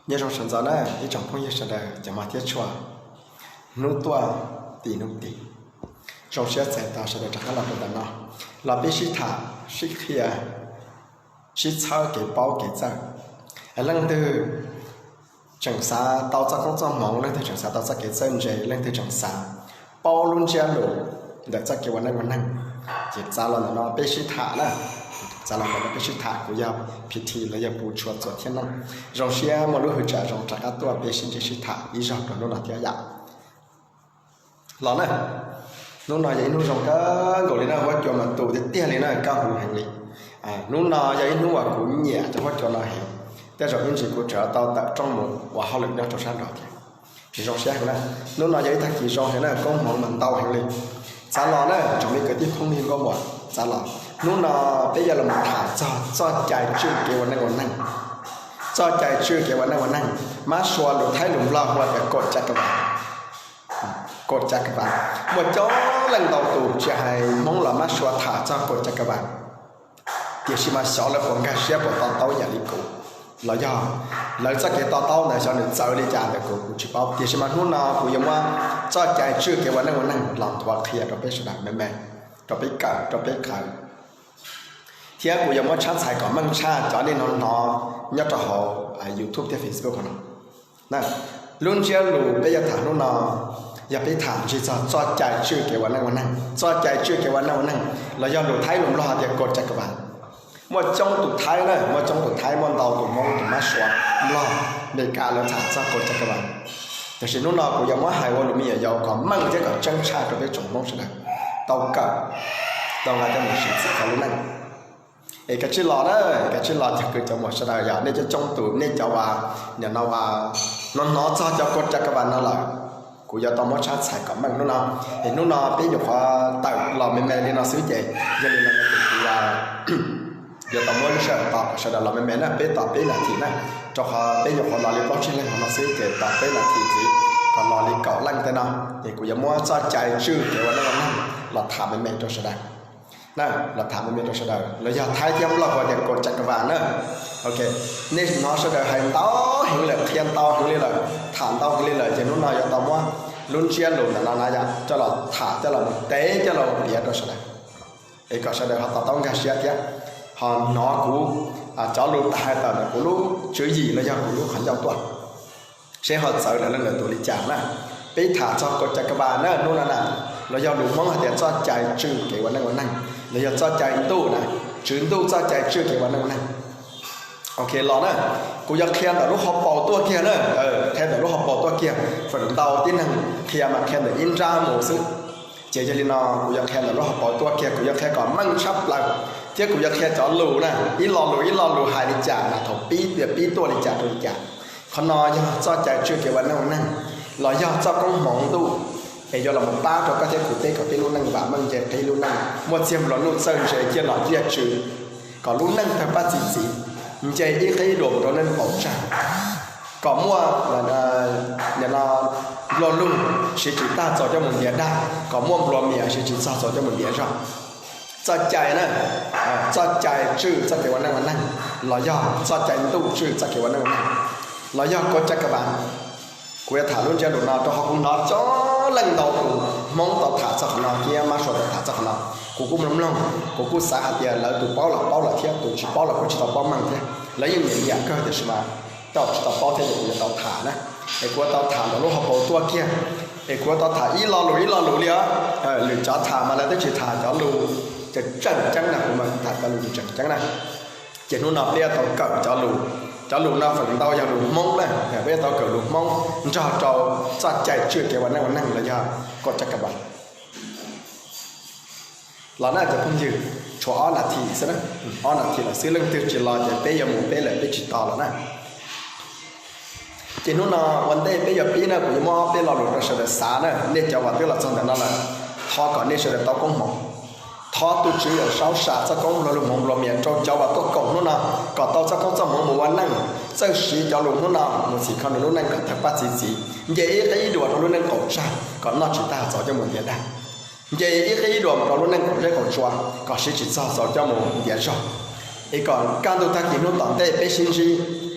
Nyob zoo sawv ntxov na ib tsoom phooj ywg sawv daws cov mog thiab tshua, hnub tuaj tim hnub tim, zoo siab txais tos sawv daws rov qab los rau ntawm no, los peb sib tham sib qhia, sib txhawb kev paub kev txawj. Leej twg tseem xav tau txoj koob txoj hmoov, leej twg tseem xav tau txoj kev txawj ntse, leej twg tseem xav paub lub ntsiab lus ntawm txoj kev ua neej ua neeg, ces txav los ntawm no peb sib tham na. Txav los ntawm no peb sib tham, kuv yog P T los yog Pu Tshua Txuas Thiab Neej. Zoo siab muaj lub hwv tsam zoo rov qab tuaj peb sib ntsib sib tham ib zaug rau hnub no thiab yom. Los na, hnub no yog ib hnub zoo kawg nkaus li na, huab cua mas tu tiag tiag li na, kaj huv heev li. Hnub no yog ib hnub uas kuv nyiam cov huab cua no heev, tej zaum ib ntsis kuv tseem tau tawm rooj mus ua hauj lwm nyob rau sab nraud thiab. Tsis zoo siab heev na, hnub no yog ib tag kis zoo heev na, koob hmoov mas ntau heev li. Txav los na tsoom me kwv tij phooj ywg nkauj muam, txav los. Hnub no peb yuav los tham txog txoj cai tswj kev ua neej ua neeg. Txoj cai tswj kev ua neej ua neeg, mab sua lus Thaib lus Nplog hu tias กฎจักรวาล. กฎจักรวาล, muaj coob leej ntau tus tsis hais Hmoob los mab sua tham txog กฎจักรวาล, tiam sis mas xyov lawv puas nkag siab puas to taub yam li kuv, los yog lawv txoj kev to taub ntawd xyov nws txawv li cas ntawm kuv, kuv tsis paub. Tiam sis mas hnub no kuv yuav muab txoj cai tswj kev ua neej ua neeg los nthuav qhia rau peb sawv daws me me, rau peb kawm rau peb qhawv, thiab kuv yuav muab tshab txhais kom meej tshaj cov nej hnov hnov nyob rau hauv YouTube thiab Facebook no. Lub ntsiab lus peb yuav tham hnub no yog peb tham ntsig txog txoj cai tswj kev ua neej ua neeg. Txoj cai tswj kev ua neej ua neeg los yog lus Thaib lus Nplog hais tias กฎจักรวาล. Muaj coob tus Thaib na, muaj coob tus Thaib, muaj ntau tus Hmoob, tus mab sua, Nplog, Amelikas lawv tham txog กฎจักรวาล. Tiam sis hnub no kuv yuav muab hais ua lus me nyuam yaus kom meej thiab kom tseeb tshaj rau peb tsoom Hmoob sawv daws tau kawm, tau nqa coj mus siv txij tau lub neej. Es kav tsij los na, kav tsij los cov kwv cov muam sawv daws, yog nej coob coob tus, nej cov uas nim no uas hnov hnov txog cov กฎจักรวาล no lawm, kuv yuav tau muab tshab txhais kom meej hnub no. Es hnub no peb nyuam qhuav tawm los me me li no xwb ces yog li no kuv yuav tau muab lub sij hawm tos kom sawv daws los me me na, peb tos peb nas this na, rau qhov peb nyuam qhuav los li plaub tsib leeg hauv no xwb ces tos peb nas this ntxiv kom los li kaum leej tej no, ces kuv yuav muab txoj cai tswj kev ua neej ua neeg los tham me me rau sawv daws. Na, los tham me me rau sawv daws, los yog Thaib thiab Nplog hu tias กฎจักรวาล na. Ok, nej hnov sawv daws hais ntau heev lawm, qhia ntau heev li lawm, tham ntau heev li lawm, ces hnub no yuav tau muab lub ntsiab lus ntawm no na yom coj los tham, coj los mus teb, coj los piav rau sawv daws, es kom sawv daws ho to taub nkag siab thiab ho hnov kuv cov lus tawm hais tawm ntawm kuv lub tswv yim los yog kuv lub qhov ncauj tuaj, seb ho txawv lawv leej lawv tus li cas na. Peb tham txog กฎจักรวาล na hnub no na, los yog lus Hmoob hais tias txoj cai tswj kev ua neej ua neeg, los yog txoj cai ntuj na, tswv ntuj txoj cai tswj kev ua neej ua neeg. Ok, los na, kuv yuav qhia ntawm lub hauv paus tuaj kiag na, qhia ntawm lub hauv paus tuaj kiag, feem ntau tib neeg qhia mas qhia ntawm ib nrab mus xwb. Ces yog li no kuv yuav qhia ntawm lub hauv paus tuaj kiag, kuv yuav qhia kom meej tshaj plaws, thiab kuv yuav qhia cov lus na, ib lo lus ib lo lus hais li cas mas thaum pib tias pib tuaj li cas rau li cas. Qhov no yog txoj cai tswj kev ua neej ua neeg, los yog txoj koob hmoov ntuj, es yuav los mus pab rau koj thiab kuv peb kom peb lub neej vam meej nce qhib, lub neej muaj txiag nplua nuj txawj ntse ciaj nom ciaj tswv, kom lub neej tawg paj txi txiv, nce ib qib dua mus rau neej qaum tsag, kom muaj nplua nuj siv tsis tag txaus coj mus ntiav dag, kom muaj nplua mias siv tsis txog txaus coj mus ntiav zog. Txoj cai na, txoj cai tswj txoj kev ua neej ua neeg, los yog txoj cai ntuj tswj txoj kev ua neej ua neeg, los yog กฎจักรวาล. Kuv yuav tham lub ntsiab lus no rau qhov kuv hnov coob leej ntau tus Hmoob tau tham txog qhov no thiab mab sua tau tham txog qhov no. Kuv kuj mloog mloog, kuv kuj xav hais tias lawv tus paub los paub lawm thiab, tus tsis paub los kuj tsis tau paub meej thiab. Lawv yeej nyiam nyiam kawg, tiam sis mas tej zaum tsis tau paub thiab ces kuv yuav tau tham na. Es kuv yuav tau tham ntawm lub hauv paus tuaj kiag, es kuv yuav tau tham ib lo lus ib lo lus li os. Lwm cov tham mas lawv twb tsis tham cov lus tseem tseem ceeb na, kuv mas kuv tham cov lus tseem tseem ceeb na. Ces hnub no peb yuav tau kawm cov lus, cov lus no feem ntau yog lus Hmoob na, peb yuav tau kawm lus Hmoob nrog rau txoj cai tswj kev ua neej ua neeg los yog กฎจักรวาล. Los na cov phooj ywg, tshuav ob nas this xwb na, ob nas this lawm xwb, leej twg tsis los ces peb yuav mus peb lawm, peb tsis tos los na. Ces hnub no ua ntej peb yuav pib na, kuv yuav muab ob peb lo lus rau sawv daws xav na, nej cov uas twb los txog ntawm no lawm, thov kom nej sawv daws tau koob hmoov. Thov tus Tswv Yawm Saub sam txoj koob nplua nuj hmoov nplua mias rau cov uas tuaj koom hnub no, kom tau txoj koob txoj hmoov mus ua neej, txawj siv cov lus hnub no mus txhim kho nws lub neej kom tawg paj txi txiv, nce ib qib dua rau lub neej qaum tsag, kom noj tsis tag txaus coj mus ntiav dag, nce ib qib dua rau lub neej qaum zeb qaum tsua, kom siv tsis txog txaus coj mus ntiav zog. Es kom kaj ntug tag kis hnub tom ntej peb sib ntsib,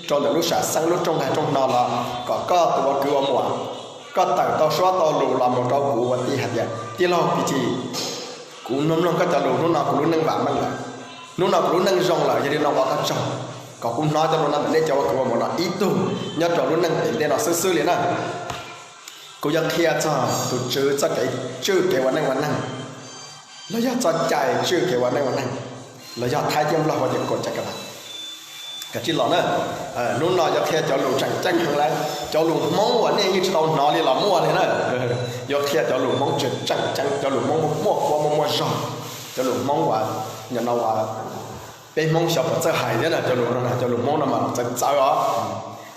rau ntawm lub sam xeeb lub rooj nqaij rooj hno los kom koj tus ua kwv ua muam, koj tawm tau suab tau lus los mus rau kuv ua tij hais tias, tij laug P T, kuv mloog mloog koj cov lus hnub no kuv lub neej vam meej lawm, hnub no kuv lub neej zoo lawm, yog li no ua koj tsaug kom kuv hnov cov lus no ntawm nej cov ua kwv ua muam no ib tug nyob rau lub neej pem ntej no xwb xwb li na. Kuv yuav qhia txog tus Tswv txoj kev tswj kev ua neej ua neeg, los yog txoj cai tswj kev ua neej ua neeg, los yog Thaib thiab Nplog hu tias kod caj kab vas. Kav tsij los na, hnub no yuav qhia cov lus tseem ceeb heev lawm, cov lus Hmoob uas nej yeej tsis tau hnov li los muaj li na. Yuav qhia cov lus Hmoob tseem ceeb, cov lus Hmoob muaj qhuab muaj muaj zog, cov lus Hmoob uas nim no uas peb Hmoob xyov puas txawj hais thiab na, cov lus no, cov lus Hmoob no mas txawv txawv os.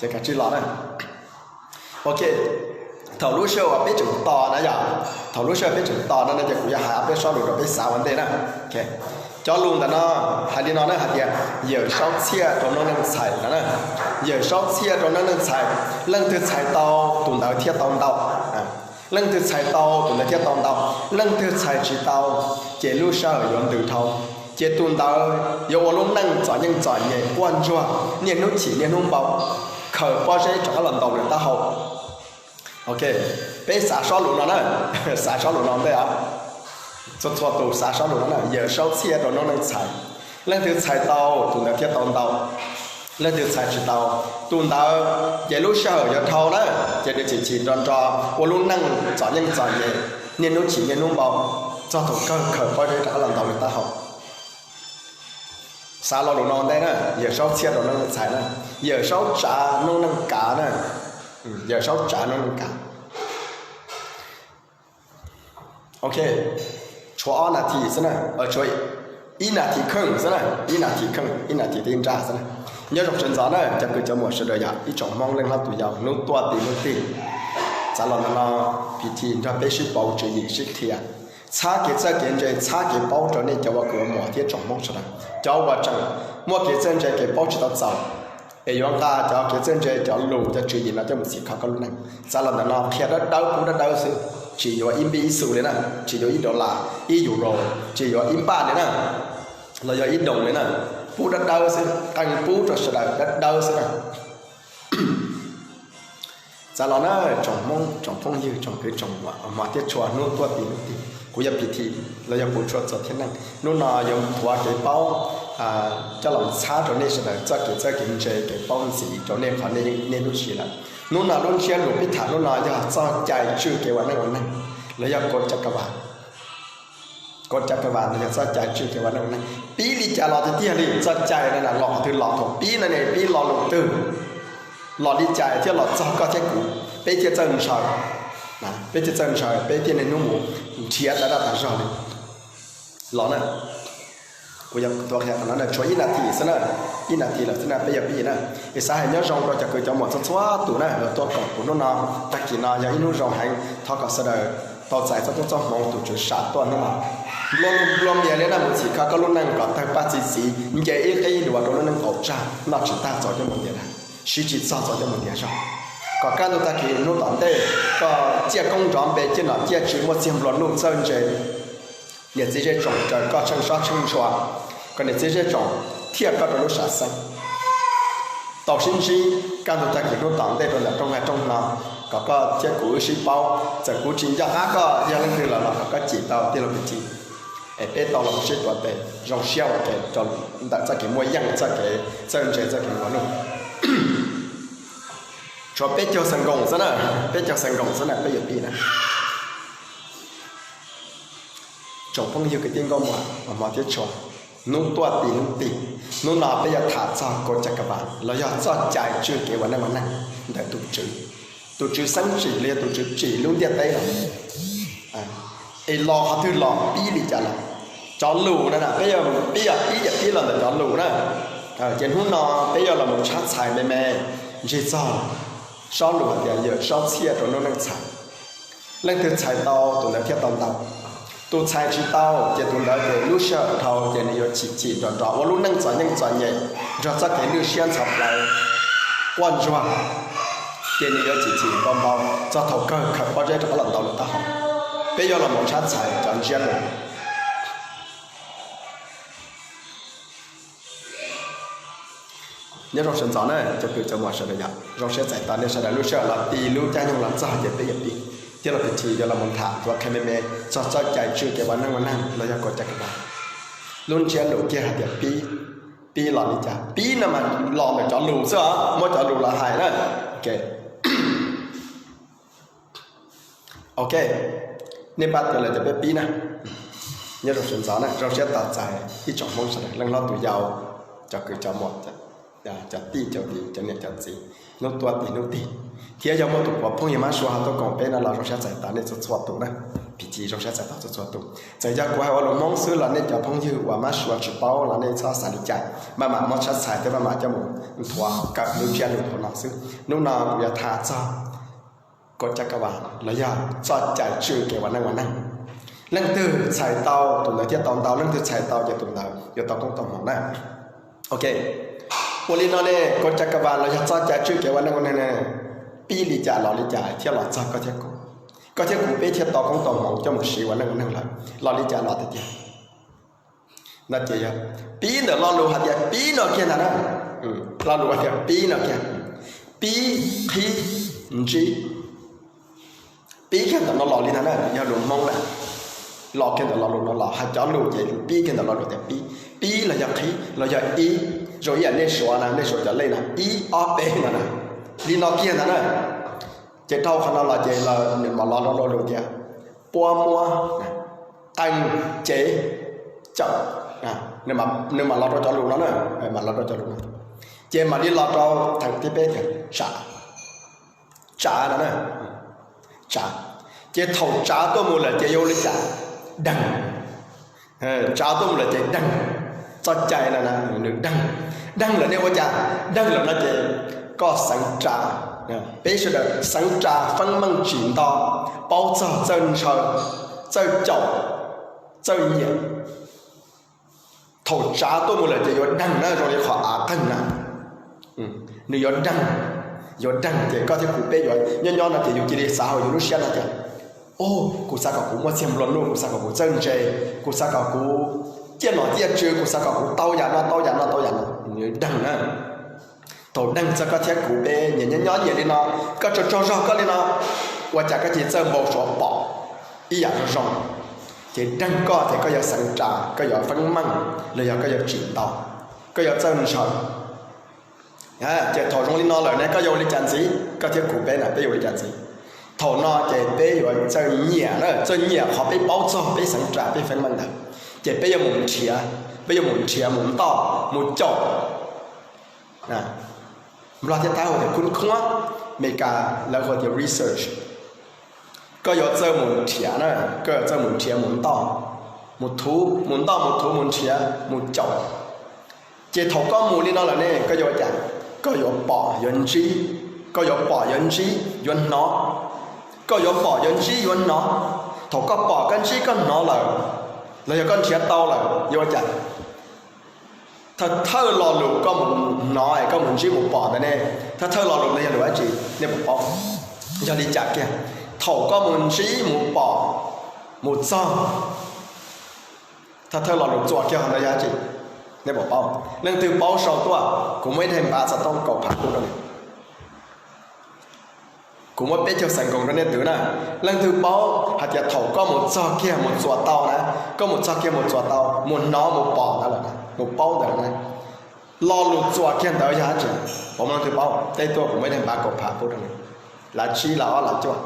Ces kav tsij los na. Ok, thaum lub sij hawm uas peb tseem tos na yom, thaum lub sij hawm peb tseem tos no no ces kuv yuav hais ob peb sob lus rau peb xav ua ntej na. Cov lus ntawm no hais li no na, hais tias Yawm Saub txhiaj rau noob neej txhais no na. Yawm Saub txhiaj rau noob neej txhais, leej twg txhais tau tus ntawd thiaj tau ntau. Leej twg txhais tau tus ntawd thiaj tau ntau, leej twg txhais tsis tau ces lub sij hawm yuav ntws dhau, ces tus ntawd yuav ua lub neej txom nyem txom nyem quaj ntsuag niaj hnub chim niaj hnub npau, khaws pob zeb rov qab los ntaus nws taub hau. Ok, peb xav sob lus no na, xav sob lus no ntej os. Txhua txhua tus xav sob lus no na, Yawm Saub txhiaj rau noob neej txhais, leej twg txhais tau tus ntawd thiaj tau ntau, leej twg txhais tsis tau tus ntawd ces lub sij hawm yuav dhau na, ces nws chim chim nro nro ua lub neej txom nyem txom nyem niaj hnub chim niaj hnub npau, txog thaum kawg khaws pob zeb rov qab los ntaus nws taub hau. Xav lo lus no ntej na, Yawm Saub txhiaj rau noob neej txhais na, Yawm Saub tsav noob neej kav na, Yawm Saub tsav noob neej kav. Ok, tshuav ob nas this xwb na, tshuav ib nas this kheej xwb na, ib nas this kheej, ib nas this tib nrab xwb na. Nyob zoo sawv ntxov na cov kwv cov muam sawv daws yom, ib tsoom Hmoob leej hlob tus yau hnub tuaj ti hnub tig, txav los ntawm no, P T nrog peb sib pauv tswv yim sib qhia, txhab kev txawj kev ntse, txhab kev paub rau nej cov ua kwv ua muam thiab tsoom Hmoob sawv daws, cov uas tseem muaj kev txawj ntse kev paub tsis tau txaus, es yuav nqa cov kev txawj ntse cov lus cov tswv yim no coj mus txhim kho koj lub neej. Txav los ntawm no qhia dawb dawb pub dawb dawb xwb, tsis yuav ib npib ib xu li na, tsis yuav ib dollar, ib euro, tsis yuav ib npaj li na, los yog ib doos li na, pub dawb dawb xwb, qee pub rau sawv daws dawb dawb xwb na. Txav los na, tsoom Hmoob tsoom phooj ywg tsoom kwv tsoom muam hmov thiab tshua hnub tuaj ti hnub tig, kuv yog P T los yog kuv tshua txog thiab neej. Hnub no yuav thuav kev paub coj los txhab rau nej sawv daws txoj kev txawj kev ntse kev paub ntxiv rau nej qhov nej niaj hnub siv lawm. Hnub no lub ntsiab lus peb tham hnub no yog txoj cai tswj kev ua neej ua neeg, los yog kod caj kab vas. Kod caj kab vas no yog txoj cai tswj kev ua neej ua neeg. Pib li cas los tiag tiag li, txoj cai no los qhov twg los, thaum pib no ne pib lo lus twg, los li cas thiaj los txog koj thiab kuv, peb thiaj txawj ntshaw, peb thiaj txawj ntshaw, peb thiaj niaj hnub mus nrhiav tas dab tas zog li. Los na, kuv yuav tuav qhia qhov no na, tshuav ib nas this xwb na, ib nas this lawm xwb na, peb yuav pib na. Es xav hais nyob zoo rau cov kwv cov muam txhua txhua tus na, los tuaj koom kuv hnub no, tag kis no yog ib hnub zoo heev, thov kom sawv daws tau txais txoj koob txoj hmoov tus Tswv sam tuaj hnub no. Nplua nuj nplua mias li na, mus txhim kho koj lub neej kom tawg paj txi txiv, nce ib qib duav rau lub neej qaum tsag, noj tsis tag txaus coj mus ntiav dag, siv tsis txog txaus coj mus ntiav zog. Kom kaj ntug tag kis hnub tom ntej koj ciaj koob nrov npe, ciaj nom ciaj tswv, muaj txiag nplua nuj txawj ntse, niam txiv zej tsoom raws koj tsheej sob tsheej ntshua, kom niam txiv zej tsoom thiaj koj rau lub sam xeeb. Tau sib ntsib kaj ntug tag kis hnub tom ntej rau ntawm rooj nqaij rooj hno, kom koj thiab kuv wb sib paub, txawm kuv tsis nco qab koj yog leej twg los los kom koj cim tau tij laug P T, es peb tau los sib tuav tes zoo siab ua ke rau ntawm txoj kev muaj yeej, txoj kev txawj ntse, txoj kev nplua nuj. Tshuav peb caug xees nkoos xwb na, peb caug xees nkoos xwb na, peb yuav pib na. Tsoom phooj ywg kwv tij nkauj muam uas hmov thiab tshua, hnub tuaj ti hnub tig, hnub no peb yuav tham txog kod caj kab vas los yog txoj cai tswj kev ua neej ua neeg ntawm tus Tswv. Tus Tswv xeeb tsim los yog tus Tswv tsim lub ntiaj teb los, es los qhov twg los, pib li cas los. Cov lus no na peb, peb yog pib yam pib los ntawm cov lus na. Ces hnub no peb yuav los mus tshab txhais me me ntsig txog sob lus hais tias Yawm Saub txhiaj rau noob neej txhais. Leej twg txhais tau tus ntawd thiaj tau ntau. Tus txhais tsis tau ces tus ntawd ces lub sij hawm dhau ces nws yuav chim chim nrov nrov ua lub neej txom nyem txom nyem nrog txoj kev lwj siab ntxhov plawv quaj ntsuag, ces nws yuav chim chim npau npau txog thaum kawg khaws pob zeb rov qab los ntaus nws taub hau. Peb yuav los mus tshab txhais cov ntsiab lus. Nyob zoo sawv ntxov na cov kwv cov muam sawv daws yom, zoo siab txais tos nej sawv daws lub sij hawm los ti lub caij nyoog los txog ces peb yuav pib thiab los pib thi yuav los mus tham txuas qhia me me txog txoj cai tswj kev ua neej ua neeg los yog kua caj kab vas. Lub ntsiab lus kiag hais tias pib, pib los li cas? Pib no mas los ntawm cov lus xwb os, muab cov lus los hais na. Ok, ok, nej npaj tias lawm ces peb pib na. Nyob zoo sawv ntxov na, zoo siab tos txais ib tsoom Hmoob sawv daws, leej hlob tus yau, cov kwv cov muam, cov tij cov viv, cov niam cov txiv, hnub tuaj tim hnub tig, thiab yog muaj tus puav phooj ywg mab sua ho tuaj koom peb no los zoo siab txais tos nej txhua txhua tus na. Phim ci zoo siab txais tos txhua txhua tus. Txawm yog kuv hais ua lus Hmoob xwb los nej cov phooj ywg uas mab sua tsis paub los nej txhob xav li cas, maj mam muab tshab txhais thiab maj mam coj mus nthuav kawm lub ntsiab lus hauv no xwb. Hnub no kuv yuav tham txog kua caj kab vas los yog txoj cai tswj kev ua neej ua neeg. Leej twg txhais tau tus ntawd thiaj tau ntau, leej twg txhais tau ces tus ntawd yuav tau koob tau hmoov na. Ok, ua li no ne, kua caj kab vas los yog txoj cai tswj kev ua neej ua neeg ne, pib li cas los li cas thiaj los txog koj thiab kuv, koj thiab kuv peb thiaj tau koob tau hmoov coj mus siv ua neej ua neeg lawm, los li cas los tiag tiag? No ces yog pib ntawm lo lus hais tias pib no kiag ntag na. Lo lus hais tias pib no kiag, pib, qhib, ntsib. Pib kiag ntawm no los li ntag na, yog lus Hmoob na. Los kiag ntawm lo lus no los hais cov lus ces pib kiag ntawm lo lus tias pib. Pib los yog qhib los yog ib, zoo ib yam nej Suav na, nej Suav cov lej na, ib ob peb no na, li no kiag ntag na. Ces dhau qhov no los ces lawv mam los rau lo lus tias puab muab, qee, cev, cawm. Nws mam los rau cov lus no na, mam los rau cov lus no, ces mam li los rau theem thib peb tias tsav, tsav no na, tsav. Ces thaum tsav tuaj mus lawm ces yuav ua li cas? Deeg. Tsav tuaj mus lawm ces deeg. Txoj cai no nws deeg, deeg lawm nej ua cas? Deeg lawm no ces koj xeev ras, peb sawv daws xeev ras feeb meej tsim nto, paub txog txawj ntshaw, txawj caum, txawj nyiam. Thaum tsav tuaj mus lawm ces yuav deeg na, zoo li qhov av qeeg na, nws yuav deeg, yuav deeg ces koj thiab kuv peb yuav nyob nyob no ces yus cia li xav hauv yus lub siab no tias, o, kuv xav kom kuv muaj txiag nplua nuj, kuv xav kom kuv txawj ntse, kuv xav kom kuv ciaj nom ciaj tswv, kuv xav kom kuv tau yam no tau yam no tau yam no, nws yuav deeg na. Thaum deeg txog koj thiab kuv peb nyias nyob nyob nyias li no, koj tsaug tsaug zog koj li no, ua cas koj cia li txawj npau suav pom ib yam zoo zoo, ces deeg koj ces koj yuav xeev ras, koj yuav feeb meej, los yog koj yuav tsim nto, koj yuav txawj ntshaw. Ces thaum zoo li no lawm ne koj yuav ua li cas ntxiv? Koj thiab kuv peb na peb yuav ua li cas ntxiv? Thaum no ces peb yuav txawj nyiam na, txawj nyiam qhov peb paub txog peb xeev ras peb feeb meej ntawd, ces peb yuav mus nrhiav, peb yuav mus nrhiav mus ntoj mus caum. Nplog thiab Thaib hu tias khub khuab, Meskas lawv hu tias research. Koj yuav txawj mus nrhiav na, koj yuav txawj mus nrhiav mus ntoj, mus thuv, mus ntoj mus thuv mus nrhiav mus caum. Ces thaum koj mus li no lawm ne koj yuav ua cas? Koj yuav pom yuav ntsib, koj yuav pom yuav ntsib yuav hnov, koj yuav pom yuav ntsib yuav hnov. Thaum koj pom koj ntsib koj hnov lawm, los yog koj nrhiav tau lawm yuav ua cas? Thawj thawj lo lus koj mus hnov es koj mus ntsib mus pom ntawd ne, thawj thawj lo lus ntawd yog lus dab tsi? Nej puas paub? Yog li cas kiag? Thaum koj mus ntsib mus pom mus txog, thawj thawj lo lus txuas kiag ntawd yog dab tsi? Nej puas paub? Leej twg paub sau tuaj, kuv muab ib daim npav xov tooj kaum phav pub rau nej. Kuv muab peb caug xees nkoos rau nej twv na. Leej twg paub hais tias thaum koj mus txog kiag mus txuas tau na, koj mus txog kiag mus txuas tau, mus hnov mus pom ntawd lawm, mus paub ntawd lawm na, lo lus txuas kiag ntawd yog dab tsi? Puas muaj leej twg paub? Teb tuaj kuv muab ib daim npav kaum phav pub rau nej. Lav tsib lav ob lav cuaj.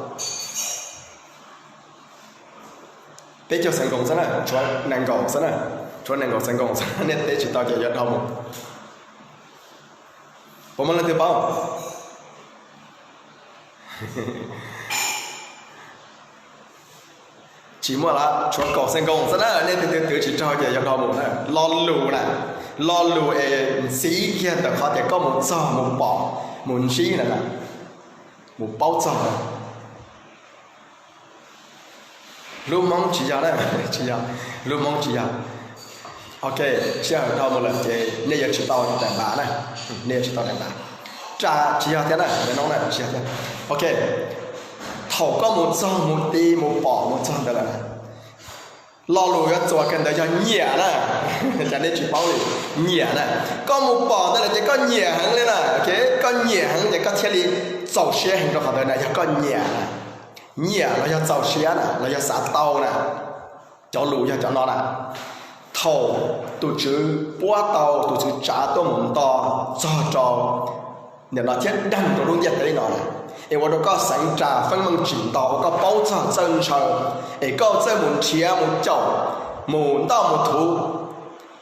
Peb caug xees nkoos xwb na, tshuav nees nkaum xwb na, tshuav nees nkaum xees nkoos xwb, nej teb tsis tau ces yuav dhau mus. Puas muaj leej twg paub? Tsis muaj lawm, tshuav kaum xees nkoos xwb na, nej twg twv tsis raug ces yuav dhau mus na. Lo lus na, lo lus es ntxiv kiag ntawm qhov tias koj mus txog mus pom mus ntsib na, mus paub txog na. Lub Hmoob tsis yog na, tsis yog, lub Hmoob tsis yog. Ok, sij hawm dhau mus lawm ces nej yuav tsis tau daim npav na, nej yuav tsis tau daim npav. Ras tsis yog thiab na, no na tsis yog thiab. Ok, thaum koj mus txog mus ti mus pom mus txog ntawd lawm na, Lo lus yuav txuas kawg ntawd yog nyiam na. Cas nej tsis paub li? Nyiam na. Koj mus pom ntawd lawm ces koj nyiam heev li na. Koj nyiam heev ces koj thiaj li txaus siab heev rau qhov ntawd na, yog koj nyiam na. Nyiam los yog txaus siab na, los yog xav tau na. Cov lus yog cov no na. Thaum tus Tswv puab tau tus Tswv tsav tuaj mus nto txog rau nim no thiab deeg rau lub ntiaj teb no na, es ua rau koj xeev ras feeb meej tsim nto, ua koj paub txog txawj ntshaw, es koj txawj mus nrhiav mus caum, mus ntoj mus thuv,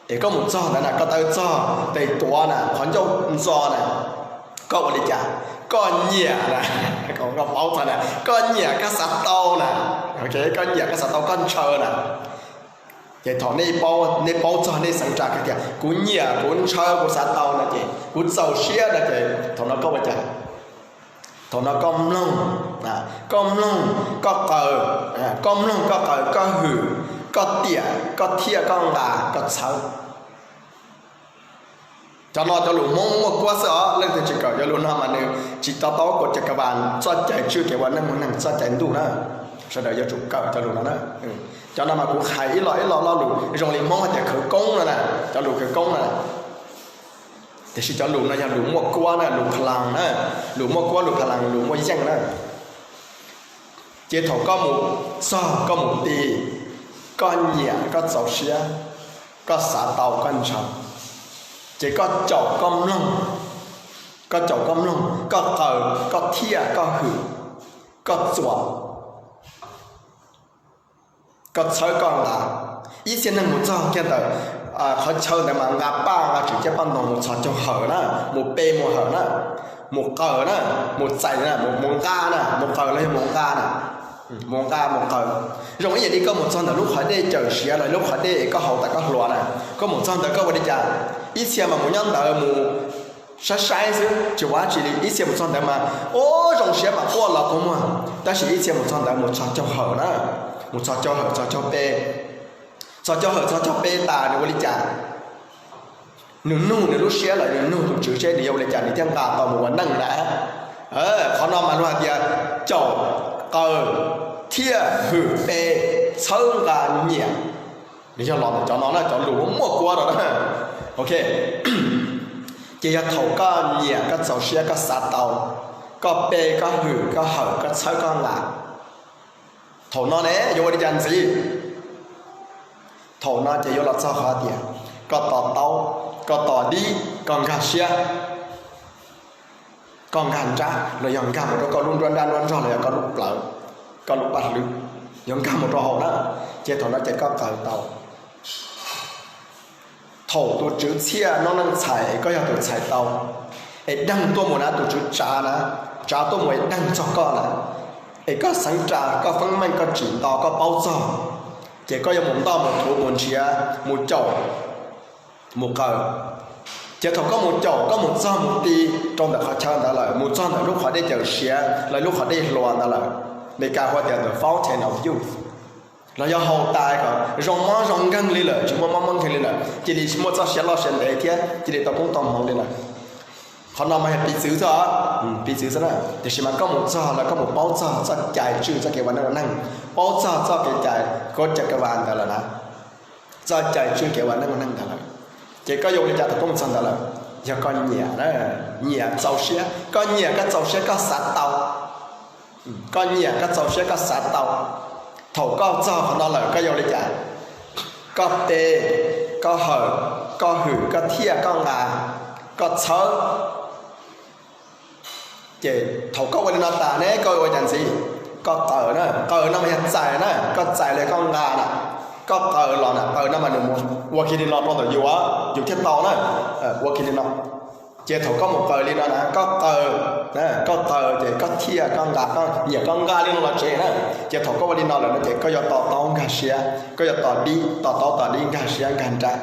es koj mus txog ntawd na, koj tawm txog tes tuav na, qhov ncauj ntxo na, koj ua li cas? Koj nyiam na. Koj paub txog na, koj nyiam koj xav tau na. Koj nyiam koj xav tau koj ntshaw na. Ces thaum nej paub txog nej xeev ras kiag tias kuv nyiam kuv ntshaw kuv xav tau no ces kuv txaus siab no ces thaum no koj ua cas? Thaum no koj mloog, koj mloog koj qaws, koj mloog koj qaws, koj hwm, koj tiam, koj thiaj, koj nqa, koj txhawb. Cov no cov lus Hmoob muaj kuab xwb os, leej twg tsis kawm cov lus no mas nws tsis to taub kuv cov kab vas txoj cai tswj kev ua neej ua neeg txoj cai ntuj na. Sawv daws yuav tsum kawm cov lus no na. Cov no mas kuv hais ib lo ib lo lo lus zoo li Hmoob hais tias khawv koob no na, cov lus khawv koob no na. Tiam sis cov lus no yog lus muaj kuab na, lus pha las na, lus muaj kuab lus pha las lus muaj yeej na. Ces thaum koj mus txog koj mus ti, koj nyiam koj txaus siab, koj xav tau koj ntshaw, ces koj caum koj mloog, koj caum koj mloog, koj qaws koj thiaj, koj hwm, koj txuas, koj txhawb koj nqa. Ib txhia neeg mus txog kiag ntawm qhov chaw ntawd mas nqa paj nqa tswm ciab paj ntoo mus txhos caug hawm na, mus pe mus hawm na, mus qaws na, mus txais na, mus nqa na, mus qaws los yog mus nqa na, mus nqa mus qaws. Zoo ib yam li koj mus txog ntawm lub qhov dej cawm siav los lub qhov dej koj haus tas koj hluas na, koj mus txog ntawd koj ua li cas? Ib txhia mas mus nyob ntawd mus saib saib xwb tsis ua dab tsi li, ib txhia mus txog ntawd mas ua zoo siab mas quaj los kua muag, tab sis ib txhia mus txog ntawd mus txhos caug hawm na, mus txhos caug hawm txhos caug pe, txhos caug hawm txhos caug pe tas nws ua li cas? Nws nug nws lub siab lawm, nws nug tus Tswv seb nws yuav ua li cas nws thiaj nqa tau mus ua neej na. Qhov no mas luag hais tias caum, qaws, thiaj, hwm, pe, txhawb, nqa, nyiam. Nws yog los ntawm cov no na, cov lus muaj kuab no na. Ok, ces yog thaum koj nyiam koj txaus siab koj xav tau, koj pe koj hwm koj hawm koj txhawb koj nqa, thaum no ne yuav ua li cas ntxiv? Thaum no ces yuav los txog qhov tias koj to taub, koj to dib, koj nkag siab, koj nkag nrab los yog nkag mus rau koj lub nruab nrab nruab nrog los yog koj lub plawv, koj lub paj hlwb, yuav nkag mus rau hauv na, ces thaum no ces koj qaws tau. Thaum tus Tswv txhiaj noob neej txhais es koj yog tus txhais tau, es deeg tuaj mus na, tus Tswv tsav na, tsav tuaj mus es deeg txog koj na, es koj xeev ras koj feeb meej koj tsim nto koj paub txog, ces koj yuav mus ntoj mus thuv mus nrhiav mus caum mus qaws. Ces thaum koj mus caum koj mus txog mus ti rau ntawm qhov chaw ntawd lawm, mus txog ntawm lub qhov dej cawm siav los lub qhov dej hluas ntawd lawm, Meskas hu tias the Fountain of Youth, los yog haus tas kom zoo mob zoo nkeeg li lawm, tsis muaj mob muaj nkeeg li lawm, cia li tsis muaj txoj sia loj sia ntev thiab cia li tau koob tau hmoov li lawm. Qhov no mas yog piv txwv xwb, piv txwv xwb na, tiam sis mas koj mus txog los koj mus paub txog txoj cai tswj txoj kev ua neej ua neeg, paub txog txoj kev cai kov cai kab vas ntawd lawm na, txoj cai tswj kev ua neej ua neeg ntawd lawm, ces koj yuav ua li cas thaum koj mus txog ntawd lawm? Yog koj nyiam, nyiam txaus siab, koj nyiam koj txaus siab koj xav tau, koj nyiam koj txaus siab koj xav tau, thaum koj txog qhov no lawm koj yuav ua li cas? Koj pe, koj hawm, koj hwm, koj thiaj, koj nqa, koj txhawb. Ces thaum koj ua li no tas ne koj ua cas ntxiv? Koj qaws na, qaws no mas yog txais na, koj txais los koj nqa na, koj qaws los na, qaws no mas nws mus ua kiag li no rau ntawm yus, yus thiaj tau na, ua kiag li no. Ces thaum koj mus qaws li no na, koj qaws, koj qaws ces koj thiaj koj nqa, koj nyiam koj nqa li no los tsev na. Ces thaum koj ua li no lawm no ces koj yuav to taub nkag siab, koj yuav to dib, to taub to dib nkag siab nkag nrab.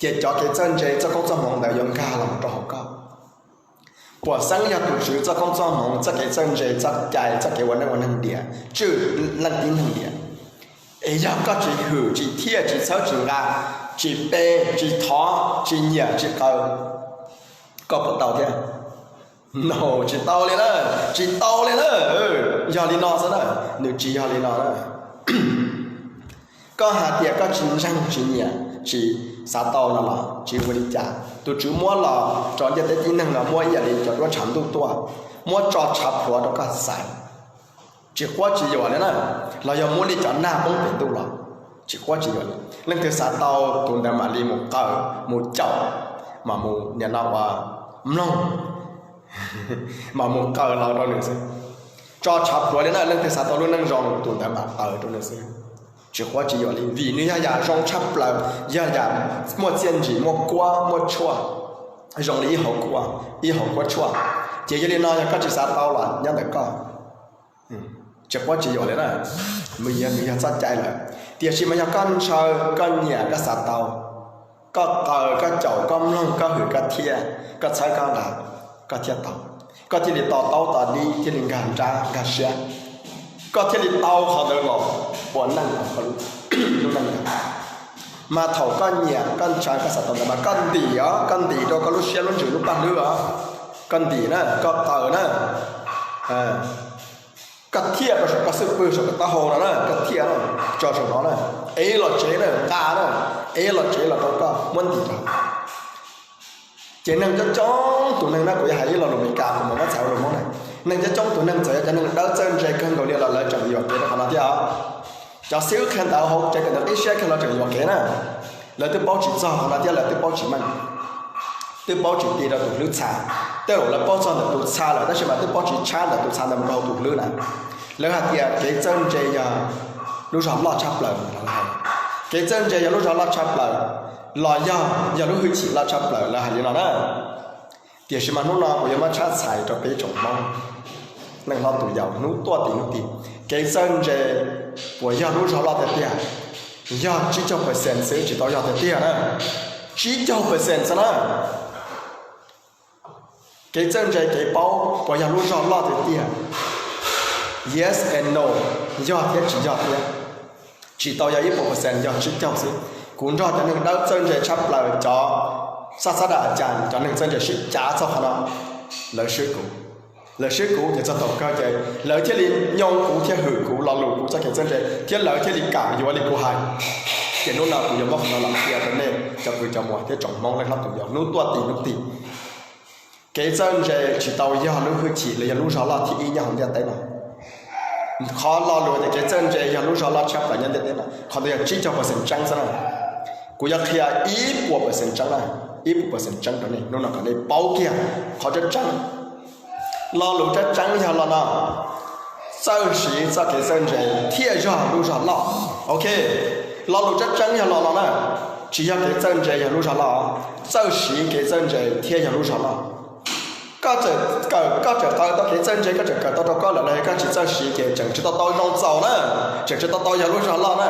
Ces cov kev txawj ntse txoj koob txoj hmoov ntawd yuav nkag los rau hauv koj. Puas xeeb yog tus Tswv txoj koob txoj hmoov txoj kev txawj ntse txoj cai txoj kev ua neej ua neeg diam, tswj leej tib neeg diam, es yog koj tsis hwm tsis thiaj tsis txhawb tsis nqa, tsis pe, tsis thov, tsis nyiam tsis qaws, koj puas tau thiab? No, tsis tau li na, tsis tau li na. Yog li no xwb na, nws tsis yog li no na. Koj hais tias koj tsis ntseeg, tsis nyiam, tsis xav tau no los tsis ua li cas. Tus Tswv muab los rau ntiaj teb tib neeg no muab ib yam li cov duab tshav ntuj tuaj, muab tso tshav plhuav rau koj xaiv, tsis quab tsis yuam li na. Los yog muab li cov nag poob pem ntuj los tsis quab tsis yuam li. Leej twg xav tau, tus ntawd mam li mus qaws, mus caum, mam mus nim no ua mloog, mam mus qaws los rau nws xwb. Tso tshav plhuav li na, leej twg xav tau lub neej zoo, tus ntawd mam qaws rau nws xwb, tsis quab tsis yuam li. Vim nws yog yam zoo tshaj plaws, yog yam muaj txiaj ntsig, muaj kuab muaj tshuaj, zoo li ib hauv kuab, ib hauv kuab tshuaj. Ces yog li no yog koj tsis xav tau los nyob ntawm koj, tsis quab tsis yuam li na. Nws yog, nws yog txoj cai lawm. Tiam sis mas yog koj ntshaw, koj nyiam, koj xav tau, koj qaws, koj caum, koj mloog, koj hwm, koj thiaj, koj txhawb, koj nqa, koj thiaj tau. Koj thiaj li to taub to dib, thiaj li nkag nrab nkag siab, koj thiaj li tau qhov ntawd los ua neej, lub neej. Mas thaum koj nyiam, koj ntshaw, koj xav tau ntawd mas koj ntim os, koj ntim rau koj lub siab lub ntsws lub paj hlwb os. Koj ntim na, koj qaws na, koj thiaj rau saum koj xub pwg, saum koj taub hau no na, koj thiaj tso saum no na, ev los tsev na, nqa na, ev los tsev los rau koj muab ntim rau. Ces neeg coob coob tus neeg na, kuv yuav hais ib lo lus Meskas, kuv mam muab txhais ua lus Hmoob na. Neeg coob coob tus neeg txawm yog cov neeg dawb txawj ntse kawg nkaus li los lawv tseem yuam kev rau qhov no thiab os. Cov xib hwb qhia ntawv hauv tsev kawm ntawv qib siab kawg los tseem yuam kev na. Lawv twb paub tsis txog qhov no thiab lawv twb paub tsis meej, twb paub tsis ti rau tus hlwb txha. Tej zaum lawv paub txog ntawm tus txha lawm tab sis mas twb paub tsis tshab ntawm tus txha ntawd mus rau hauv tus hlwb na. Lawv hais tias kev txawj ntse yog lub zog loj tshaj plaws, kev txawj ntse yog lub zog loj tshaj plaws, los yog, yog lub hwj chim loj tshaj plaws, lawv hais li no na. Tiam sis mas hnub no kuv yuav muab tshab txhais rau peb tsoom Hmoob, neej hlob tus yau hnub tuaj tim hnub tim, kev txawj ntse puas yog lub zog loj tiag tiag? Yog tsib caug percent xwb, tsis tau yog tiag tiag na. Tsib caug percent xwb na. Kev txawj ntse kev paub puas yog lub zog loj tiag tiag? Yes and no, yog thiab tsis yog thiab. Tsis tau yog ib puas percent, yog tsib caug xwb. Kuv nrog cov neeg dawb txawj ntse tshaj plaws, cov xab xab dam cas, cov neeg txawj ntse sib cav txog qhov no, lawv swb kuv. Lawv swb kuv ces txog thaum kawg ces lawv thiaj li nyoo kuv thiab hwm kuv lo lus kuv txoj kev txawj ntse thiab lawv thiaj li kam yuav li kuv hais. Ces hnub no kuv yuav muab qhov no los qhia rau nej cov kwv cov muam thiab tsoom Hmoob neej hlob tus yau hnub tuaj tim hnub tim. Kev txawj ntse tsis tau yog lub hwj chim los yog lub zog loj thib ib nyob hauv ntiaj teb no. Qhov lo lus tias kev txawj ntse yog lub zog loj tshaj plaws nyob ntiaj teb no, qhov ntawd yog tsib caug percent tseeb xwb na. Kuv yuav qhia ib puas percent tseeb na, ib puas percent tseeb rau nej hnub no kom nej paub kiag qhov tseeb tseeb. Lo lus tseeb tseeb yog lo no, txawj siv txoj kev txawj ntse thiaj yog lub zog loj. Ok, lo lus tseeb tseeb yog lo no na, tsis yog kev txawj ntse yog lub zog loj, txawj siv kev txawj ntse thiaj yog lub zog loj. Koj txawm kawm, koj txawm kawm tau kev txawj ntse, koj txawm kawm tau rau koj lawm los yog koj tsis txawj siv ces tseem tsis tau tau zoo txaus na, tseem tsis tau tau yog lub zog loj na.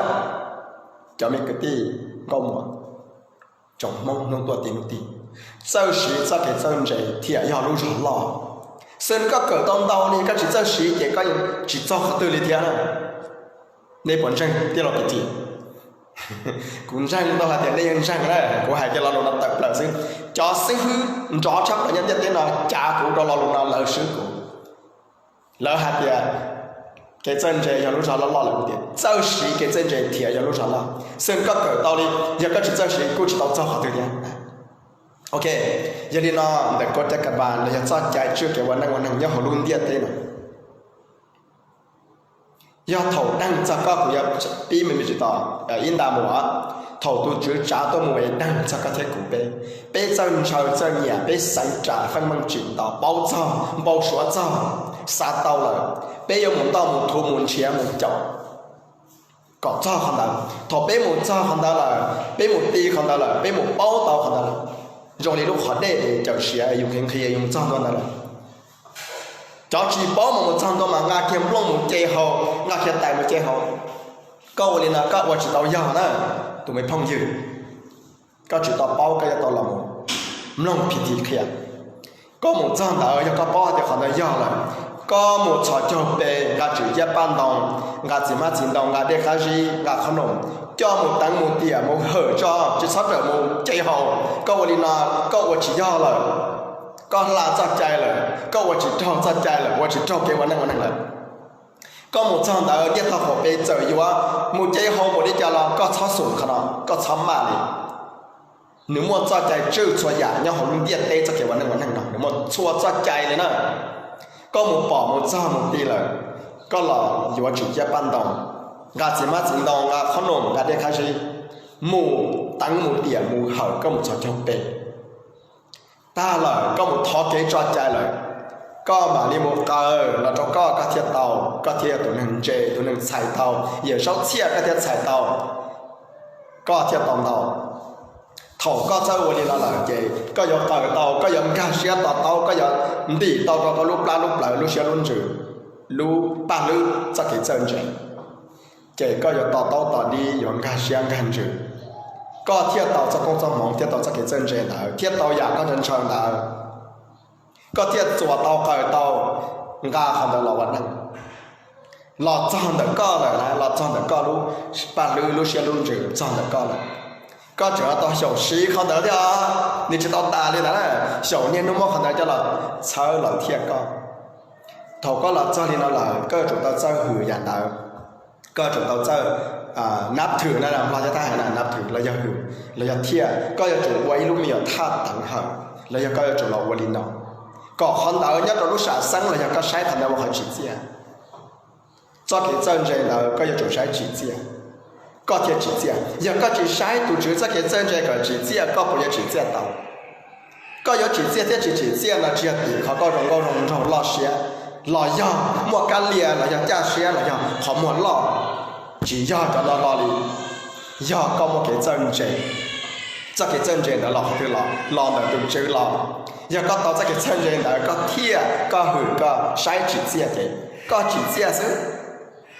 Cov me kwv tij nkauj muam, tsoom Hmoob hnub tuaj tim hnub tim, txawj siv txoj kev txawj ntse thiaj yog lub zog loj. Xwb koj kawm tau ntau li koj tsis txawj siv ces koj yeej tsis txog qhov twg li thiab na. Nej puas ntseeg tij laug Kim Txim? Kuv ntseeg tau hais tias nej yeej ntseeg na, kuv hais kiag lo lus no tawm plaws xwb. Cov xib hwb nrov tshaj plaws nyob ntiaj teb no cav kuv rau lo lus no lawv swb kuv. Lawv hais tias kev txawj ntse yog lub zog loj loj lawm, kuv tias txawj siv kev txawj ntse thiaj yog lub zog loj. Xwb koj kawm tau li, yog koj tsis txawj siv kuj tsis tau txog qhov twg thiab. Ok, yog li no ntawm koj caj ka ba los yog txoj cai tswj kev ua neej ua neeg nyob hauv lub ntiaj teb no, yog thaum deeg txog koj, kuv yuav pib me me tsis tos ib nta mus, thaum tus Tswv tsav tuaj mus es deeg txog koj thiab kuv peb, peb txawj ntshaw txawj nyiam, peb xaiv ras feej meej tsim nto paub txog npau suav txog, xav tau lawm, peb yuav mus ntoj mus thuv mus nrhiav mus caum kom txog qhov ntawd. Thaum peb mus txog qhov ntawd lawm, peb mus ti qhov ntawd lawm, peb mus paub tau qhov ntawd lawm, zoo li lub qhov dej es cawm siav yus nqhis nqhis yus txog ntua ntawd lawm. Cov tsis paub mas mus txog ntua mas nqa kiag nplooj mus ce hau, nqa kiag tais mus ce hau. Koj ua li no koj ua tsis tau yog na, tus me phooj ywg. Koj tsis tau paub, koj yuav tau los mus mloog P T qhia. Koj mus txog ntawd yog koj paub hais tias qhov ntawd yog lawm, koj mus txhos caug pes, nqa tswm ciab paj ntoo, nqa txiv hmab txiv ntoo, nqa dej qab zib, nqa qhob noom, coj mus teev mus tiam mus hawm tso, tsis txhob rawm mus ce hau. Koj ua li no, koj ua tsis yog lawm, koj hla txoj cai lawm, koj ua tsis raug txoj cai lawm, ua tsis raug kev ua neej ua neeg lawm. Koj mus txog ntawd ntiaj teb qaum peb txawm yuav mus ces hau mus li cas los koj txhob xum qhov no, koj txhob maj li. Nws muaj txoj cai tswj txhua yam nyob hauv lub ntiaj teb txoj kev ua neej ua neeg no, nws muaj txhua txoj cai li na. Koj mus pom mus txog mus ti lawm, koj los yuav tsum ciaj paj ntoo, nqa txiv hmab txiv ntoo, nqa qhob noom, nqa dej qab zib, mus teev mus tiam mus hawm koj mus txog caug peb. Tag lawm koj mus thov kev tso cai lawm, koj mam li mus qaws los rau koj, koj thiaj tau, koj thiaj yog tus neeg ntse, tus neeg txhais tau, Yawm Saub Txhiaj koj thiaj txhais tau, koj thiaj tau ntau. Thaum koj txawj ua li no lawm ces koj yuav qaws tau, koj yuav nkag siab to taub, koj yuav ntim tau rau koj lub plab lub plawv, lub siab lub ntsws, lub paj hlwb txoj kev txawj ntse. Ces koj yuav to taub to dib, yuav nkag siab nkag ntsws, koj thiaj tau txoj koob txoj hmoov, thiaj tau txoj kev txawj ntse ntawd, thiaj tau yam koj ntshaw ntshaw ntawd, koj thiaj txuas tau qaws tau, nqa qhov ntawd los ua neej, los txog ntawm koj lawm na, los txog ntawm koj lub paj hlwb lub siab lub ntsws txog ntawm koj lawm. Koj tseem tau xyaum siv qhov ntawd thiab, nws tsis tau tas li ntawd na. Xyaum niaj hnub muab qhov ntawd coj los txhawb los thiaj koj. Thaum koj los txog li no lawm koj yuav tsum tau txawj hwm yam ntawd, koj yuav tsum tau txawj nab thwm na, Nplog cov thab hais na, nab thwm los yog hwm, los yog thiaj. Koj yuav tsum ua ib lub me nyuam thaj teev hawm, los yog koj yuav tsum los ua li no, kom qhov ntawd nyob rau lub sam xeeb los yog koj saib qhov ntawd ua qhov tsim txiaj. Txoj kev txawj ntse ntawd koj yuav tsum saib tsim txiaj, koj thiaj tsim txiaj. Yog koj tsis saib tus Tswv txoj kev txawj ntse kom tsim txiaj, koj puas yuav tsim txiaj tau? Koj yuav tsim txiaj thiab tsis tsim txiaj no tsis yog tim qhov koj zoo nkauj zoo nraug loj siab, los yog muaj kab lia, los yog caj siab, los yog qhov muag loj, tsis yog cov no lo li. Yog koj muaj kev txawj ntse, txoj kev txawj ntse ntawd los qhov twg los? Los ntawm tus Tswv los. Yog koj tau txoj kev txawj ntse ntawd koj thiaj, koj hwm, koj saib tsim txiaj ces koj tsim txiaj xwb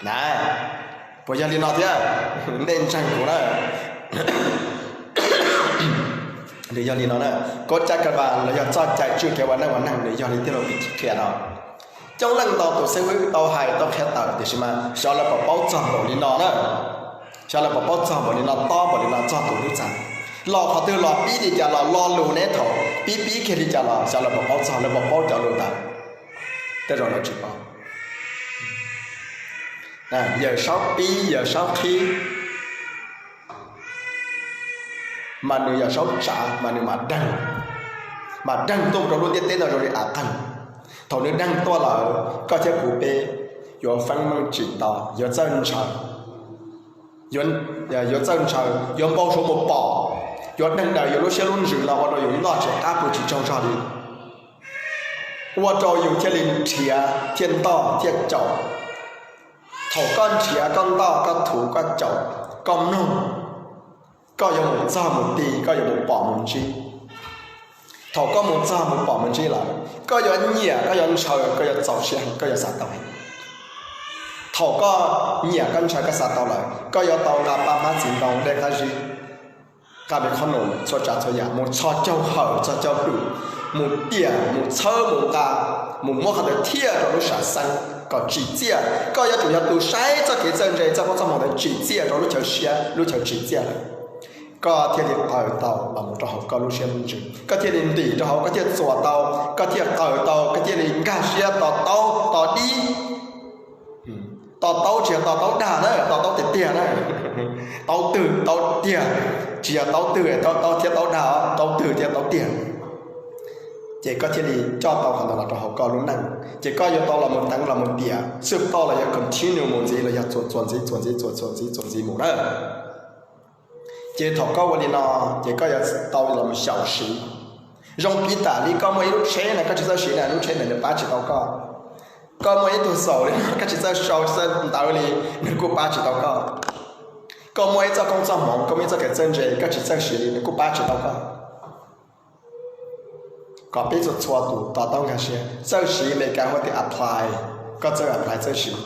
na. Puas yog li no thiab? Nej ntseeg kuv na. Nws yog li no na, koj caj ka va los yog txoj cai tswj kev ua neej ua neeg nws yog li tij laug Pis Khis qhia no. Coob leej ntau tus xib hwb tau hais tau qhia tawm tiam sis mas xyov lawv puas paub txog npaum li no na. Xyov lawv puas paub txog npaum li no, tob npaum li no txog tus hlub txav. Los qhov twg los pib li cas los lo lus neb thaum pib pib kiag li cas los xyov lawv puas paub txog, lawv puas paub cov lus ntawd. Tej zaum lawv tsis paub. Yawm Saub pib, Yawm Saub qhib, mas nws Yawm Saub tsav mas nws mam deeg, mam deeg tuaj rau lub ntiaj teb no zoo li av qeeg. Thaum nws deeg tuaj lawm koj thiab kuv peb yuav feeb meej tsim to, yuav txawj ntshaw, yuav txawj ntshaw, yuav npau suav mus pom, yuav deeg daws yus lub siab lub ntsws no ua rau yus noj tsis qab pw tsis tsaug zog li, ua rau yus thiaj li nrhiav thiaj ntoj thiaj caum. Thaum koj nrhiav koj ntoj koj thuv koj caum, koj mloog, koj yuav mus txog mus ti, koj yuav mus pom mus ntsib. Thaum koj mus txog mus pom mus ntsib lawm koj yuav nyiam, koj yuav ntshaw, koj yuav txaus siab heev, koj yuav xav tau heev. Thaum koj nyiam koj ntshaw koj xav tau lawm koj yuav tau nqa paj hmab txiv ntoo dej qab zib, nqa me qhob noom txhua tsav txhua yam mus txhos caug hawm txhos caug hwm, mus tiam mus txhawb mus nqa, mus muab qhov ntawd thiaj rau lub sam xeeb kom tsim txiaj. Koj yuav tsum yog tus saib txoj kev txawj ntse txoj koob txoj hmoov ntawd tsim txiaj rau lub chaw siab lub chaw tsim txiaj lawm, koj thiaj li qaws tau los mus rau hauv koj lub siab lub ntsws, koj thiaj li ntim rau hauv, koj thiaj txuas tau, koj thiaj qaws tau, koj thiaj li nkag siab to taub to dib. To taub tsis yog to taub dag na, to taub tiag tiag na. Taub twg taub tiag, tsis yog taub twg taub taub thiab taub dag, taub twg thiab taub tiag. Ces koj thiaj li coj tau qhov ntawd los rau hauv koj lub neej, ces koj yuav tau los mus teev los mus tiam xwb tau los yog continue mus ntxiv los yog txuas txuas ntxiv txuas ntxiv txuas txuas ntxiv txuas ntxiv mus na. Ces thaum koj ua li no, ces koj yuav tau los mus xyaum siv. Zoo piv tam li koj muaj ib lub tsheb na, koj tsis txawj siv na, lub tsheb ntawd nws pab tsis tau koj. Koj muaj ib tug xaus li no, koj tsis txawj sau tsis txawj ntawv li, nws kuj pab tsis tau koj. Koj muaj ib txoj koob txoj hmoov, koj muaj ib txoj kev txawj ntse, koj tsis txawj siv li, nws kuj pab tsis tau koj. Kom peb txhua txhua tus to taub nkag siab, txawj siv Amelikas hu tias apply, koj txawj apply txawj siv.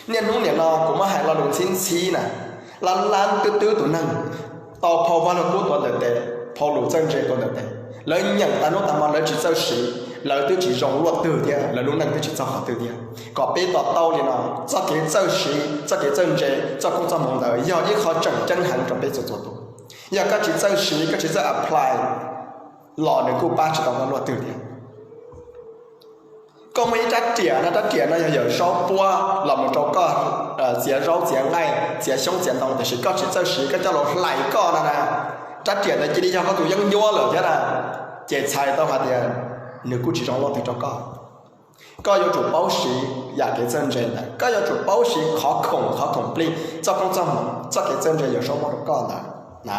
Niaj hnub nim no kuv muab hais lo lus ntxhib ntxhib na, lab lab twb twb tus neeg tau phau Vaj Lug Kub tuav ntawm tes, phau lus txawj ntse tuav ntawm tes, lawv nyeem tag hnub tag hmo lawv tsis txawj siv, lawv twb tsis zoo luaj twg thiab, lawv lub neej twb tsis txog qhov twg thiab. Kom peb to taub li no, txoj kev txawj siv, txoj kev txawj ntse, txoj koob txoj hmoov ntawd yog ib qho tseem ceeb heev rau peb txhua txhua tus. Yog koj tsis txawj siv, koj tsis txawj apply los nws kuj pab tsis tau koj luaj twg thiab. Koj muaj ib rab riam no, rab riam no yog Yawm Saub puab los mus rau koj txiav zaub txiav nqaij txiav xyoob txiav ntoo, tiam sis koj tsis txawj siv koj coj los hlais koj no na, rab riam ntawd cia li yog koj tus yeeb ncuab lawm thiab na. Ces txhais tau hais tias nws kuj tsis zoo luaj twg rau koj. Koj yuav tsum paub siv yam kev txawj ntse ntawd, koj yuav tsum paub siv qhov khoom qhov khoom plig txoj koob txoj hmoov txoj kev txawj ntse Yawm Saub muab rau koj ntawd na.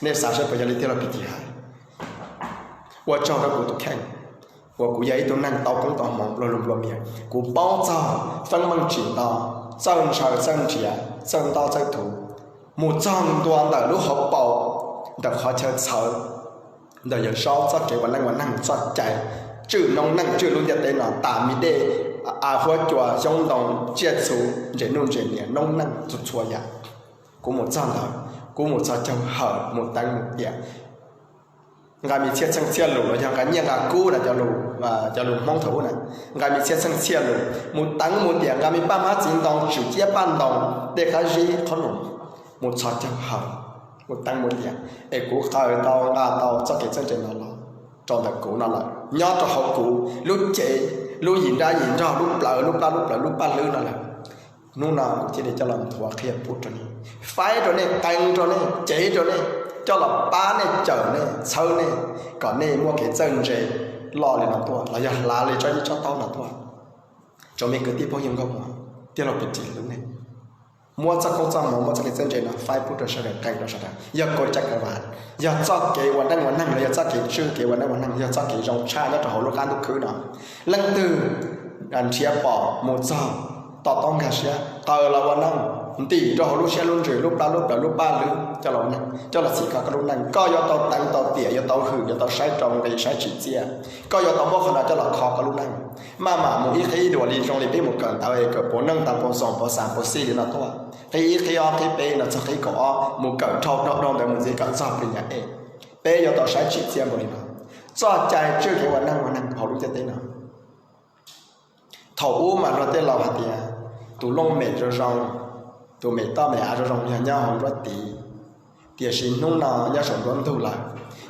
Nej xav saib puas yog li tij laug Pis Thim hais? Ua tsaug rau kuv tus kheej uas kuv yog ib tug neeg tau koob tau hmoov nplua lug nplua mias, kuv paub txog feeb meej tsim nto, txawj ntshaw txawj nrhiav, txawj ntoj txawj thuv, mus txog ntua ntawm lub hauv paus, ntawm qhov chaw txhawv, ntawm Yawm Saub txoj kev ua neej ua neeg txoj cai, tswj noob neej tswj lub ntiaj teb no tas me dej, av huab cua xyoob ntoo tsiaj txhu, ntses nuj ntses niam noob neej txhua txhua yam. Kuv mus txog ntawd, kuv mus txog caug hawm mus teev mus tiam, nqa me txhiaj txheej txhiaj lus los yog nqa nyiaj nqa kub na, cov lus Hmoob thaum ub na, nqa me txhiaj txheej txhiaj lus mus teev mus tiam, nqa me paj hmab txiv ntoo tswm ciab paj ntoo, dej qab zib qhob noom, mus txog caug hawm, mus teev mus tiam, es kuv qaws tau nqa tau txoj kev txawj ntse no los rau ntawm kuv no lawm, nyob rau hauv kuv lub cev, lub yim nrab yim nrog, lub plawv lub plab lub plawv lub paj hlwb no lawm. Hnub no kuv thiaj li coj los nthuav qhia pub rau nej, faib rau nej, qee rau nej, cev rau nej, coj los pab nej, cawm nej, txhawb nej, kom nej muaj kev txawj ntse loj li no tuaj los yog hlav li tsob yib tsob taub no tuaj. Tsoom me kwv tij phooj ywg nkauj muam, tij laug Pis Thim hlub nej. Muab txoj koob txoj hmoov, muab txoj kev txawj ntse no faib pub rau sawv daws, qee rau sawv daws, yog kua caj kab vas, yog txoj kev ua neej ua neeg los yog txoj kev tswj kev ua neej ua neeg, yog txoj kev zoo tshaj nyob rau hauv lub qab ntuj khwb no. Leej twg nrhiav pom mus txog, to taub nkag siab, qaws los ua neej, ntim rau hauv lub siab lub ntsws lub plab lub plawv lub paj hlwb coj los ua neej, coj los txhim kho koj lub neej. Koj yuav tau teev tau tiam, yuav tau hwm, yuav tau saib rau nqi saib tsim txiaj. Koj yuav tau muab qhov no coj los kho koj lub neej, maj mam mus ib qib dua li zoo li peb mus kawm ntawv es kawm puav neej tau puav xoom puav xas puav xij li no tuaj, qib ib qib ob qib peb no txog qib kaum ob mus kawm dhau dhau ntawd mus ntxiv kom txog plig nyam ej. Peb yuav tau saib tsim txiaj npaum li no, txoj cai tswj kev ua neej ua neeg hauv lub ntiaj teb no. Thaum ub mas luag tej laus hais tias tus looj mem zoo zoo, tus mem toj mem av zoo zoo yog nyob hauv nruab tiv, tiam sis hnub no nyob saum nruab ntug lawm,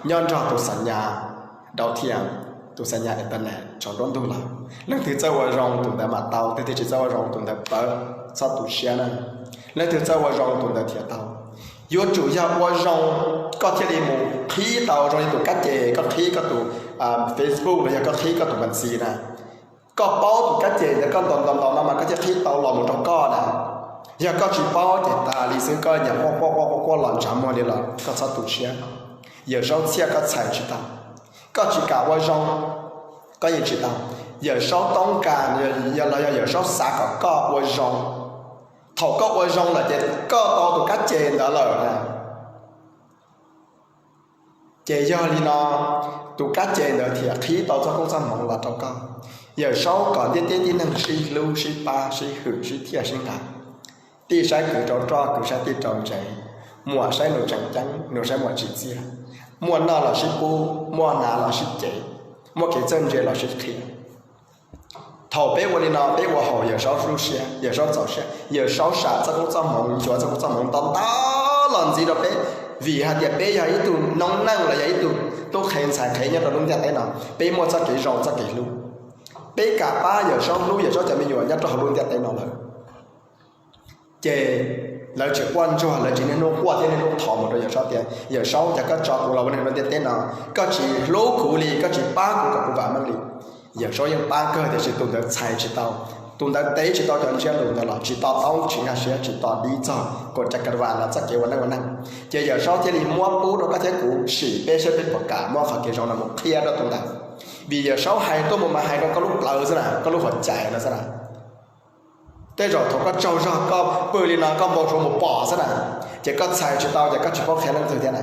nyob nrog tus xa nyas dau thiam, tus xa nyas internet saum nruab ntug lawm. Leej twg txawj ua zoo tus ntawd mam tau, leej twg tsis txawj ua zoo tus ntawd pawv, txhob tu siab na. Leej twg txawj ua zoo tus ntawd thiaj tau. Yuav tsum yog ua zoo koj thiaj li mus qhib tau, zoo li tus kab ces koj qhib koj tus Facebook los yog koj qhib koj tus npas ntxiv na. Koj paub tus kab ces ntawd koj ntaus ntaus ntaus no mas koj thiaj qhib tau los mus rau koj na. Yog koj tsis paub ces tas li xwb, koj nyuam quaj quaj quaj quaj los ntshav muag li los koj txhob tu siab. Yawm Saub txhiaj koj txhais tsis tau. Koj tsis kam ua zoo, koj yeej tsis tau. Yawm Saub toob kas los yog Yawm Saub xav kom koj ua zoo. Thaum koj ua zoo lawm ces koj tau tus kab ces ntawd lawm na. Ces yog li no, tus kab ces ntawd thiaj qhib tau txoj koob txoj hmoov los rau koj. Yawm Saub kom ntiaj teb tib neeg sib hlub sib pab sib hwm sib thiaj sib nqa. Tij saib kwv rau roj, kwv saib tij rau ntsev, muam saib nus tseem ceeb, nus saib muam tsim txiaj. Muaj noj los sib pub, muaj hnav los sib cev, muaj kev txawj ntse los sib qhia. Thaum peb ua li no peb ua haum Yawm Saub lub siab, Yawm Saub txaus siab, Yawm Saub sam txoj koob txoj hmoov, nchuav txoj koob txoj hmoov ntau ntau los ntxiv rau peb, vim hais tias peb yog ib tug noob neej los yog ib tug tub qhe ntxhais qhev nyob rau lub ntiaj teb no, peb muaj txoj kev zoo txoj kev hlub, peb kam pab Yawm Saub hlub Yawm Saub cov me nyuam nyob rau hauv lub ntiaj teb no lawm. Ces lawv tsis quaj ntsuag, lawv tsis niaj hnub quaj thiab niaj hnub thov mus rau Yawm Saub tias, Yawm Saub, cas koj tso kuv los ua neeg rau ntiaj teb no, koj tsis hlub kuv li, koj tsis pab kuv kom kuv vam meej li. Yawm Saub yeej pab kawg, tiam sis tus ntawd txhais tsis tau, tus ntawd tev tsis tau cov ntsiab lus ntawd los tsis to taub tsis nkag siab, tsis to dib txog kua caj kab vas los txoj kev ua neej ua neeg. Ces Yawm Saub thiaj li muab pub rau koj thiab kuv sim peb saib peb puas kam muab qhov kev zoo no mus qhia rau tus ntawd. Vim Yawm Saub hais tuaj mus mas hais rau koj lub plawv xwb na, koj lub huam cais no xwb na. Tej zaum thaum koj tsaug zog koj pw li no koj npau suav mus pom xwb na, ces koj txhais tsis tau ces koj tsis paub qhia leej twg thiab na.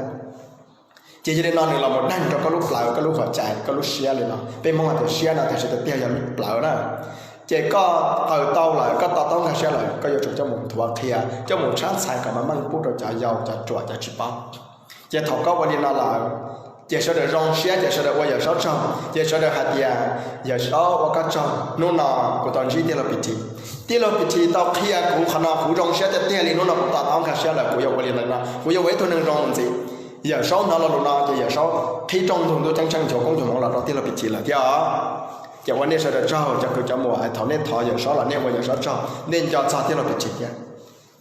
Ces yog li no nws los mus deeg rau koj lub plawv, koj lub huam cais, koj lub siab li no. Peb Hmoob hais tias siab no tiag, tiag tiag yog lub plawv na. Ces koj qaws tau lawm, koj to taub nkag siab lawm, koj yuav tsum coj mus nthuav qhia, coj mus tshab txhais kom mas meej pub rau cov yau cov ruam cov tsis paub. Ces thaum koj ua li no lawm, ces sawv daws zoo siab, ces sawv daws ua Yawm Saub tsaug, ces sawv daws hais tias, Yawm Saub ua koj tsaug, hnub no kuv tau ntsib tij laug Pis Thim. Tij laug Pis Thim tau qhia kuv qhov no, kuv zoo siab tiag tiag li, hnub no kuv to taub nkag siab lawm, kuv yuav ua li no, kuv yuav ua ib tug neeg zoo mus ntxiv. Yawm Saub hnov lo lus no ces Yawm Saub qhib rooj ntug ntuj ceeb tsheej nchuav koob nchuav hmoov los rau tij laug Pis Thim lawm thiab os. Ces ua nej sawv daws tsaug cov kwv cov muam, thaum nej thov Yawm Saub los nej ua Yawm Saub tsaug, nej nco txog tij laug Phim Ris thiab.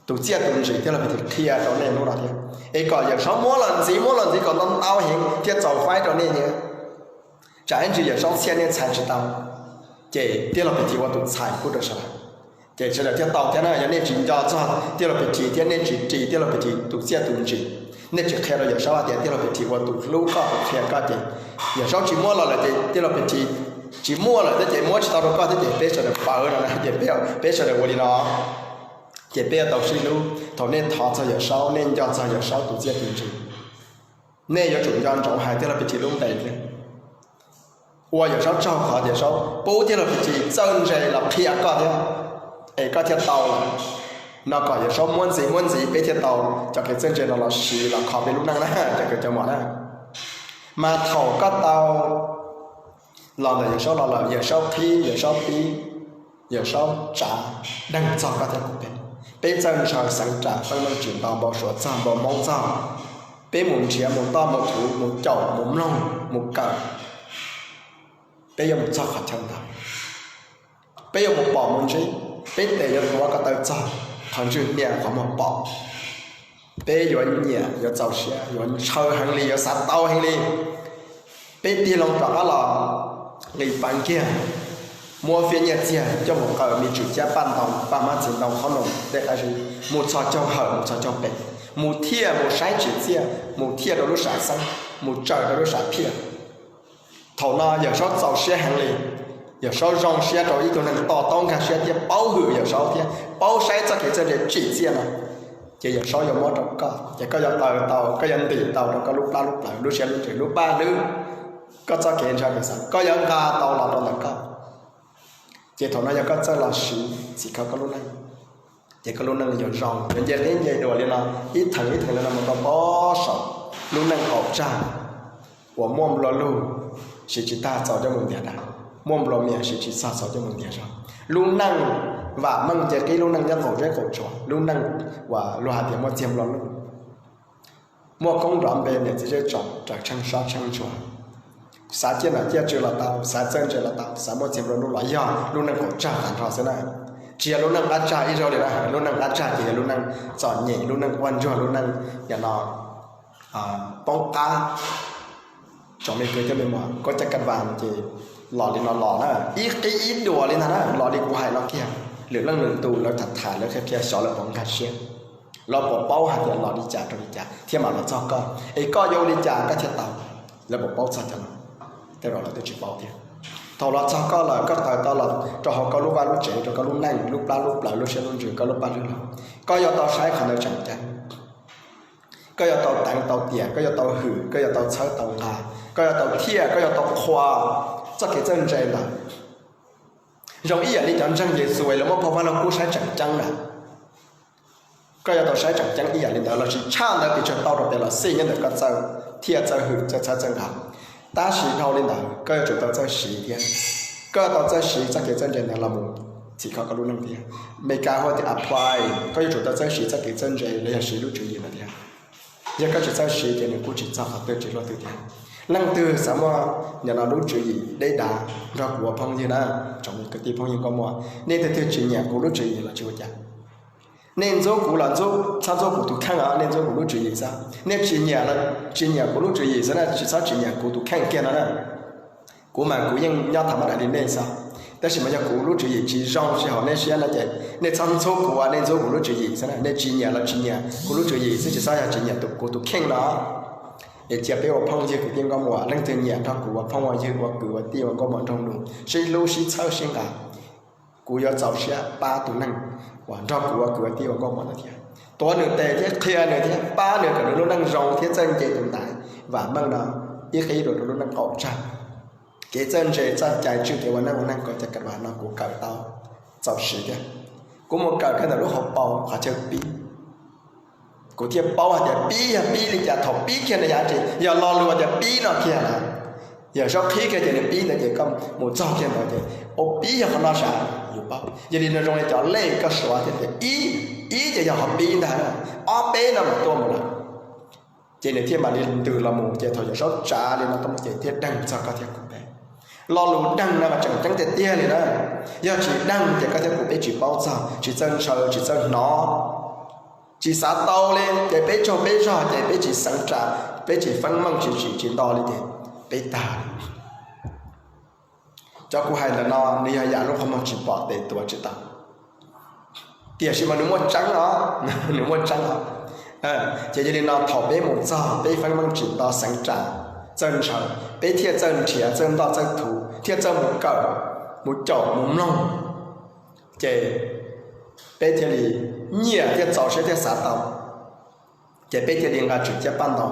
Tus txiaj tus ntsim tij laug Phim Ris qhia rau nej hnub no thiab. Es kom Yawm Saub muab los ntxiv muab los ntxiv kom ntau ntau heev thiaj txaus faib rau nej thiab. Tsam ib ntsis Yawm Saub txhiaj nej txhais tsis tau, ces tij laug Phim Ris ua tus txhais pub rau sawv daws. Ces sawv daws thiaj tau thiab na. Yog nej tsis nco txog tij laug Phim Ris thiab nej tsis ris tij laug Phim Ris tus txiaj tus ntsim, nej tsis qhia rau Yawm Saub hais tias tij laug Phim Ris ua tus hlub koj tus qhia koj ces Yawm Saub tsis muab los lawm ces tij laug Phim Ris tsis muaj lawm thiab ces muab tsis tau rau koj thiab ces peb sawv daws pawv no na, ces peb sawv daws ua li no. Ces peb yuav tau sib hlub. Thaum nej thov txog Yawm Saub, nej nco txog Yawm Saub tus txiaj tus ntsim, nej yuav tsum nco ntsoov hais tij laug Phim Ris lub npe thiab. Ua Yawm Saub tsaug qhov tias Saub pub tij laug Phim Ris txawj ntse los qhia koj thiab, es koj thiaj tau lawm. No kom Yawm Saub muab ntxiv muab ntxiv peb thiaj tau cov kev txawj ntse no los siv los kho peb lub neej na cov kwv cov muam na. Mas thaum koj tau los ntawm Yawm Saub los lawm, Yawm Saub qhib, Yawm Saub pib, Yawm Saub tsav, deeg txog koj thiab kuv peb. Peb txawj ntshaw xeev ras feeb meej tsis nto, npau suav txog, npau hmoov txog, peb mus nrhiav mus toj mus thuv mus caum mus mloog mus kawm, peb yuav mus txog qhov chaw ntawd. Peb yuav mus pom mus ntsib, peb tes yuav tuav ko taw txog qhov ntswg hnia qhov muag pom. Peb yuav nyiam yuav txaus siab yuav ntshaw heev li yuav xav tau heev li. Peb tig loo rov qab los nqis pas kiag, muab fiab nyiaj txiag coj mus qaws me tswm cab paj ntoo paj hmab txiv ntoo qhob noom tej qab zib, mus txhos caug hawm mus txhos caug pem, mus thiaj mus saib tsim txiaj mus thiaj rau lub sam xeeb, mus tsaws rau lub sam phiaj. Thaum no Yawm Saub txaus siab heev li. Yawm Saub zoo siab rau ib tug neeg to taub nkag siab thiab paub hwm Yawm Saub thiab paub saib txoj kev txawj ntse tsim txiaj no. Ces Yawm Saub yuav muab rau koj, ces koj yuav qaws tau, koj yuav ntim tau rau koj lub plab lub plawv lub siab lub ntsws lub paj hlwb, koj txoj kev ntshaw kev xav koj yuav nqa tau los rau ntawm koj. Ces thaum no yog koj txawj los siv txhim kho koj lub neej, ces koj lub neej yuav zoo, yuav nce qib nce dua li no, ib theem ib theem li no mus rau pob saum lub neej qaum tsag uas muaj nplua lug siv tsis tag txaus coj mus ntiav dab, muaj nplua mias siv tsis txog txaus coj mus ntiav zog. Lub neej vam meej nce qib, lub neej nyob qaum zeb qaum tsuas, lub neej uas luag hais tias muaj txiag nplua nuj, muaj koob nrov npe niam txiv zej tsoom raws tsheej sab tsheej ntsuag. Xav ciaj nam ciaj tswv los tau, xav txawj ntse los tau, xav muaj txiag nplua nuj los yog lub neej qaum tsag tag nrho xwb na. Tsis yog lub neej qab tsag ib zaug li na, lub neej qab tsag ces yog lub neej txom nyem, lub neej quaj ntsuag, lub neej yog no poob qab. Tsoom me kwv thiab me muam, koj caj kaj vas ces los li no los na, ib qib ib dua li ntag na, los li kuv hais no kiag. Lwm leej lwm tus lawv tham tham lawv qhia qhia xyov lawv puas nkag siab, lawv puas paub hais tias los li cas rau li cas thiab mam los txog koj, es koj yuav ua li cas koj thiaj tau. Lawv puas paub txog cov no? Tej zaum lawv twb tsis paub thiab. Thaum los txog koj lawm, koj tawm tau los rau hauv koj lub vaj lub tsev, rau koj lub neej, lub plab lub plawv, lub siab lub ntsws, koj lub paj lub lug, koj yuav tau saib qhov ntawd tseem ceeb. Koj yuav tau teev tau tiam, koj yuav tau hwm, koj yuav tau txhawb tau nqa, koj yuav tau thiaj, koj yuav tau qhuas txoj kev txawj ntse ntawd. Zoo ib yam li cov ntseeg Yexus lawv muab phau Vaj Lug Kub saib tseem ceeb na. Koj yuav tau saib tseem ceeb ib yam li ntawd, los tsis tshaj ntawd tis tsuag tau rau pem los xij nyob ntawm koj txawj thiaj, txawj hwm, txawj txhawb txawj nqa. Tab sis dhau li ntawd koj yuav tsum tau txawj siv thiab. Koj yuav tau txawj siv txoj kev txawj ntse ntawd los mus txhim kho koj lub neej thiab. Meskas hu tias apply, koj yuav tsum tau txawj siv txoj kev txawj ntse los yog siv lub tswv yim ntawd thiab. Yog koj tsis txawj siv ces nws kuj tsis txog qhov twg tsis luaj twg thiab. Leej twg xav muaj nim no lub tswv yim deb dav nrog kuv ua phooj ywg na, tsoom kwv tij phooj ywg nkauj muam, nej twg twg tsis nyiam kuv lub tswv yim los tsis ua cas. Nej ntxub kuv los txhob ntxub kuv tus kheej os, nej ntxub kuv lub tswv yim xwb. Nej tsis nyiam, tsis nyiam kuv lub tswv yim xwb na, tsis txhob tsis nyiam kuv tus kheej kiag no na. Kuv mas kuv yeej nyob tham mab dais li nej xwb, tab sis mas yog kuv lub tswv yim tsis zoo tsis haum nej siab no ces nej txhob ntxub kuv, nej ntxub kuv lub tswv yim xwb na. Nej tsis nyiam los tsis nyiam kuv lub tswv yim xwb, tsis txhob yog tsis nyiam kuv tus kheej no. Es cia peb ua phooj ywg kwv tij nkauj muam, leej twg nyiam nrog kuv ua phooj ua ywg, ua kwv ua tij, ua nkauj muam nraug nus, sib hlub sib txhawb sib nqa. Kuv yuav txaus siab pab tus neeg uas nrog kuv ua kwv ua tij ua nkauj muam no thiab, tuav nws tes thiab qhia nws thiab pab nws kom nws lub neej zoo thiab txawj nce tus ntaiv vam meej no ib qib dua rau lub neej qaum tsag. Kev txawj ntse txoj cai tswj kev ua neej ua neeg kom cov kev vam no kuv kawm tau txaus siv thiab. Kuv mus kawm kiag ntawm lub hauv paus qhov chaw pib, kuv thiaj paub hais tias pib yog pib li cas, thaum pib kiag no yog tsis yog lo lus tias pib no kiag na. Yog Saub qhib kiag ces nws pib ntawd ces koj mus txog kiag ntawd ces ua pib yog qhov no sav, yus paub. Yog li no zoo li cov lej koj suav thiab tias ib, ib ces yog qhov pib ntag, ob peb no mam tuaj mus lawm. Ces nws thiaj mam li ntws los mus, ces thaum Yawm Saub tsav li no tuaj mus ces thiaj deeg txog koj thiab kuv peb. Lo lus deeg no mas tseem ceeb tiag tiag li na. Yog tsis deeg ces koj thiab kuv peb tsis paub txog, tsis txawj ntshaw, tsis txawj hnov, tsis xav tau li ces peb tsaug peb zog ces peb tsis xeev tsam, peb tsis feeb meej, tsis tsim tsis nto li ces peb tag. Cov kuv hais ntawm no nws yog yam lub qhov muag tsis pom tes tuav tsis tau, tiam sis mas nws muaj tseeb os, nws muaj tseeb os. Ces yog li no thaum peb mus txog peb feeb meej tsis nto xeev tsam, txawj ntshaw, peb thiaj txawj nrhiav txawj ntoj txawj thuv thiaj txawj mus kawm, mus caum mus mloog, ces peb thiaj li nyiam thiaj txaus siab thiaj xav tau. Ces peb thiaj li nqa tswm ciab paj ntoo,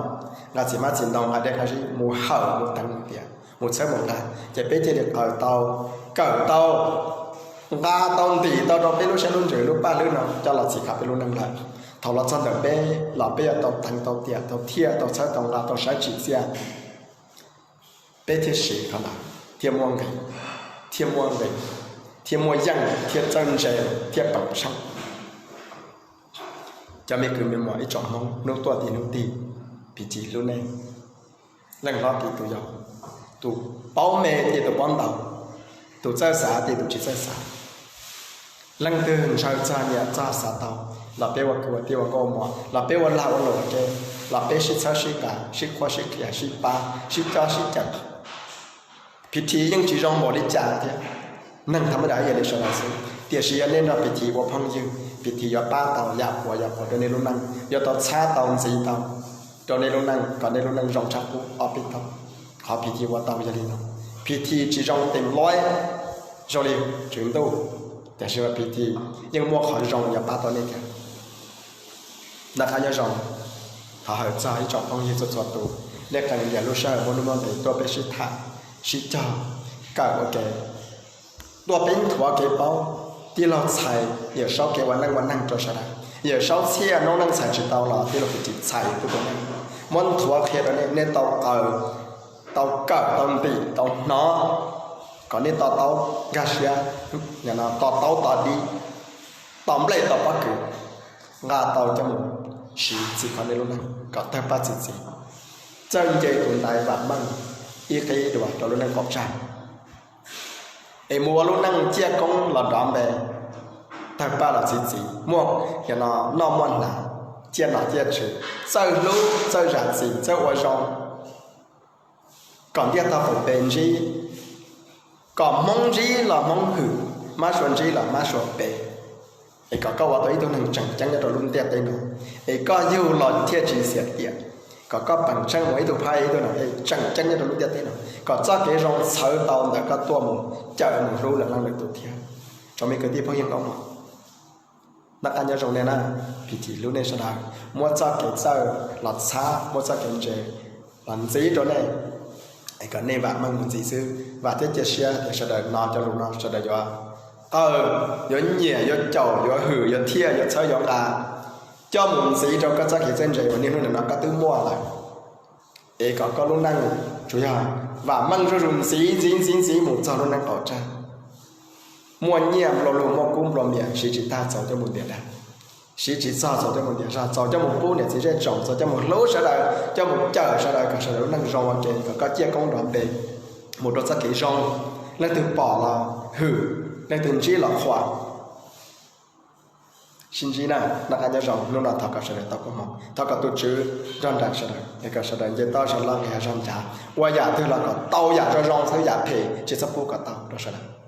nqa txiv hmab txiv ntoo, nqa dej nqa zib mus hawm mus teev mus tiav mus txhawb mus nqa, ces peb thiaj li qaws tau, kawm tau, nqa tau ntim tau rau peb lub siab lub ntsws lub paj hlwb no coj los txhim kho peb lub neej lawm. Thaum los txog ntawm peb los peb yuav tau teev tau tiam tau thiaj tau txhawb tau nqa tau sawv tsim txiaj. Peb thiaj siv qhov ntawd thiaj muaj nqis, thiaj muaj nqis, thiaj muaj yeej thiaj txawj ntse thiaj peem tsheej. Cov me kwv me muam ib tsoom Hmoob hnub tuaj tim hnub tim, Phim Thim hlub nej. Leej hlob tim tus yau, tus paub me tim tus paub ntau, tus txawj xav tim tus tsis txawj xav. Leej twg ntshaw txog nyiam txog xav tau los peb ua kwv ua tij ua nkauj ua muam los peb ua lag ua luam ua ke, los peb sib txhawb sib nqa sib qhuab sib qhia sib pab sib cob sib cawm. Phim Thim yeej tsis zoo npaum li cas thiab, neeg tham ma das ib yam li sawv daws xwb, tiam sis yog nej nrog Phim Thim ua phooj ywg, Phim Thim yuav pab tau yam puas yam puas rau nej lub neej, yuav tau txhab tau ntxiv tau rau nej lub neej kom nej lub neej zoo tshaj qub ob peb tauj. Qhov Phim Thim ua tau yog li no. Phim Thim tsis zoo tes lawv zoo li tswv ntuj, tiam sis mas Phim Thim yeej muaj qhov zoo yuav pab tau nej thiab. Noj qab nyob zoo, thov hawm txog ib tsoom phooj ywg txhua txhua tus, nej qee ntiag lub sij hawm muaj nuj muaj nqis tuaj peb sib tham, sib cog, kawm ua ke, tuaj peb nthuav kev paub. Tij laug txhais Yawm Saub kev ua neej ua neeg rau sawv daws, Yawm Saub txhiaj noob neej txhais tsis tau los tij laug Phim Thim txhais kuj tus neej, muab nthuav qhia rau nej, nej tau qaws, tau kawm, tau ntim, tau hnov, kom nej to taub nkag siab, to taub to dib, to nplej to pob kws, nqa tau coj mus siv txhim kho nej lub neej kom tawg paj txi txiv, txawj nce tus ntaiv vam meej ib qib dua rau lub neej qaum tsag, es mus ua lub neej ciaj koob los nrov npe, tawg paj los txi txiv, muaj, noj muaj hnav, ciaj nom ciaj tswv, txawj hlub txawj zam txim txawj ua zoo, kom ntiaj teb tau pem ntsib, kom Hmoob ntsib los Hmoob hwm, Mab Suav ntsib los Mab Suav pe, es kom koj ua tau ib tug neeg tseem ceeb nyob rau lub ntiaj teb no, es koj yug los thiaj tsis xiam tiam, kom koj peem tsheej mus ib tug phab ib tug no es tseem ceeb nyob rau lub ntiaj teb no, kom txoj kev zoo txhawv tau ntawm koj tuaj mus cawm mus hlub lwm leej lwm tus thiab. Tsoom me kwv tij phooj ywg nkauj muam, noj qab nyob zoo nej na, Phim Thim hlub nej sawv daws, muab txoj kev txawj los txhab, muab txoj kev ntse los ntxiv rau nej, es kom nej vam meej mus ntxiv xwb. Vam thiab cia siab tias sawv daws hnov cov lus no sawv daws yuav qawm, yuav nyiam, yuav caum, yuav hwm, yuav thiaj, yuav txhawb, yuav nqa coj mus ntxiv rau koj txoj kev txawj ntse uas niaj hnub nim no koj twb muaj lawm. Es kom koj lub neej tsuas yog vam meej zuj zus ntxiv ntxiv ntxiv ntxiv mus txog lub neej qaum tsag. Muaj nyiaj nplua lug, muaj kub nplua mias, siv tsis tag txaus coj mus ntiav dab, siv tsis txog txaus coj mus ntiav zog, txaus coj mus pub niam txiv zej tsoom, txaus coj mus hlub sawv daws, coj mus cawm sawv daws kom sawv daws lub neej zoo ua ke, kom koj ciaj koob nrov npe, mus rau txoj kev zoo, leej twg pom los hwm, leej twg ntsib los qhuas. Sib ntsib na, noj qab nyob zoo, hnub no thov kom sawv daws tau koob hmoov, thov kom tus Tswv nrog nraim sawv daws, es kom sawv daws nce toj zog loj nqis hav zog ncav, ua yam twg los kom tau yam zoo zoo xwb, yam phem tsis txhob pub kom tau rau sawv daws.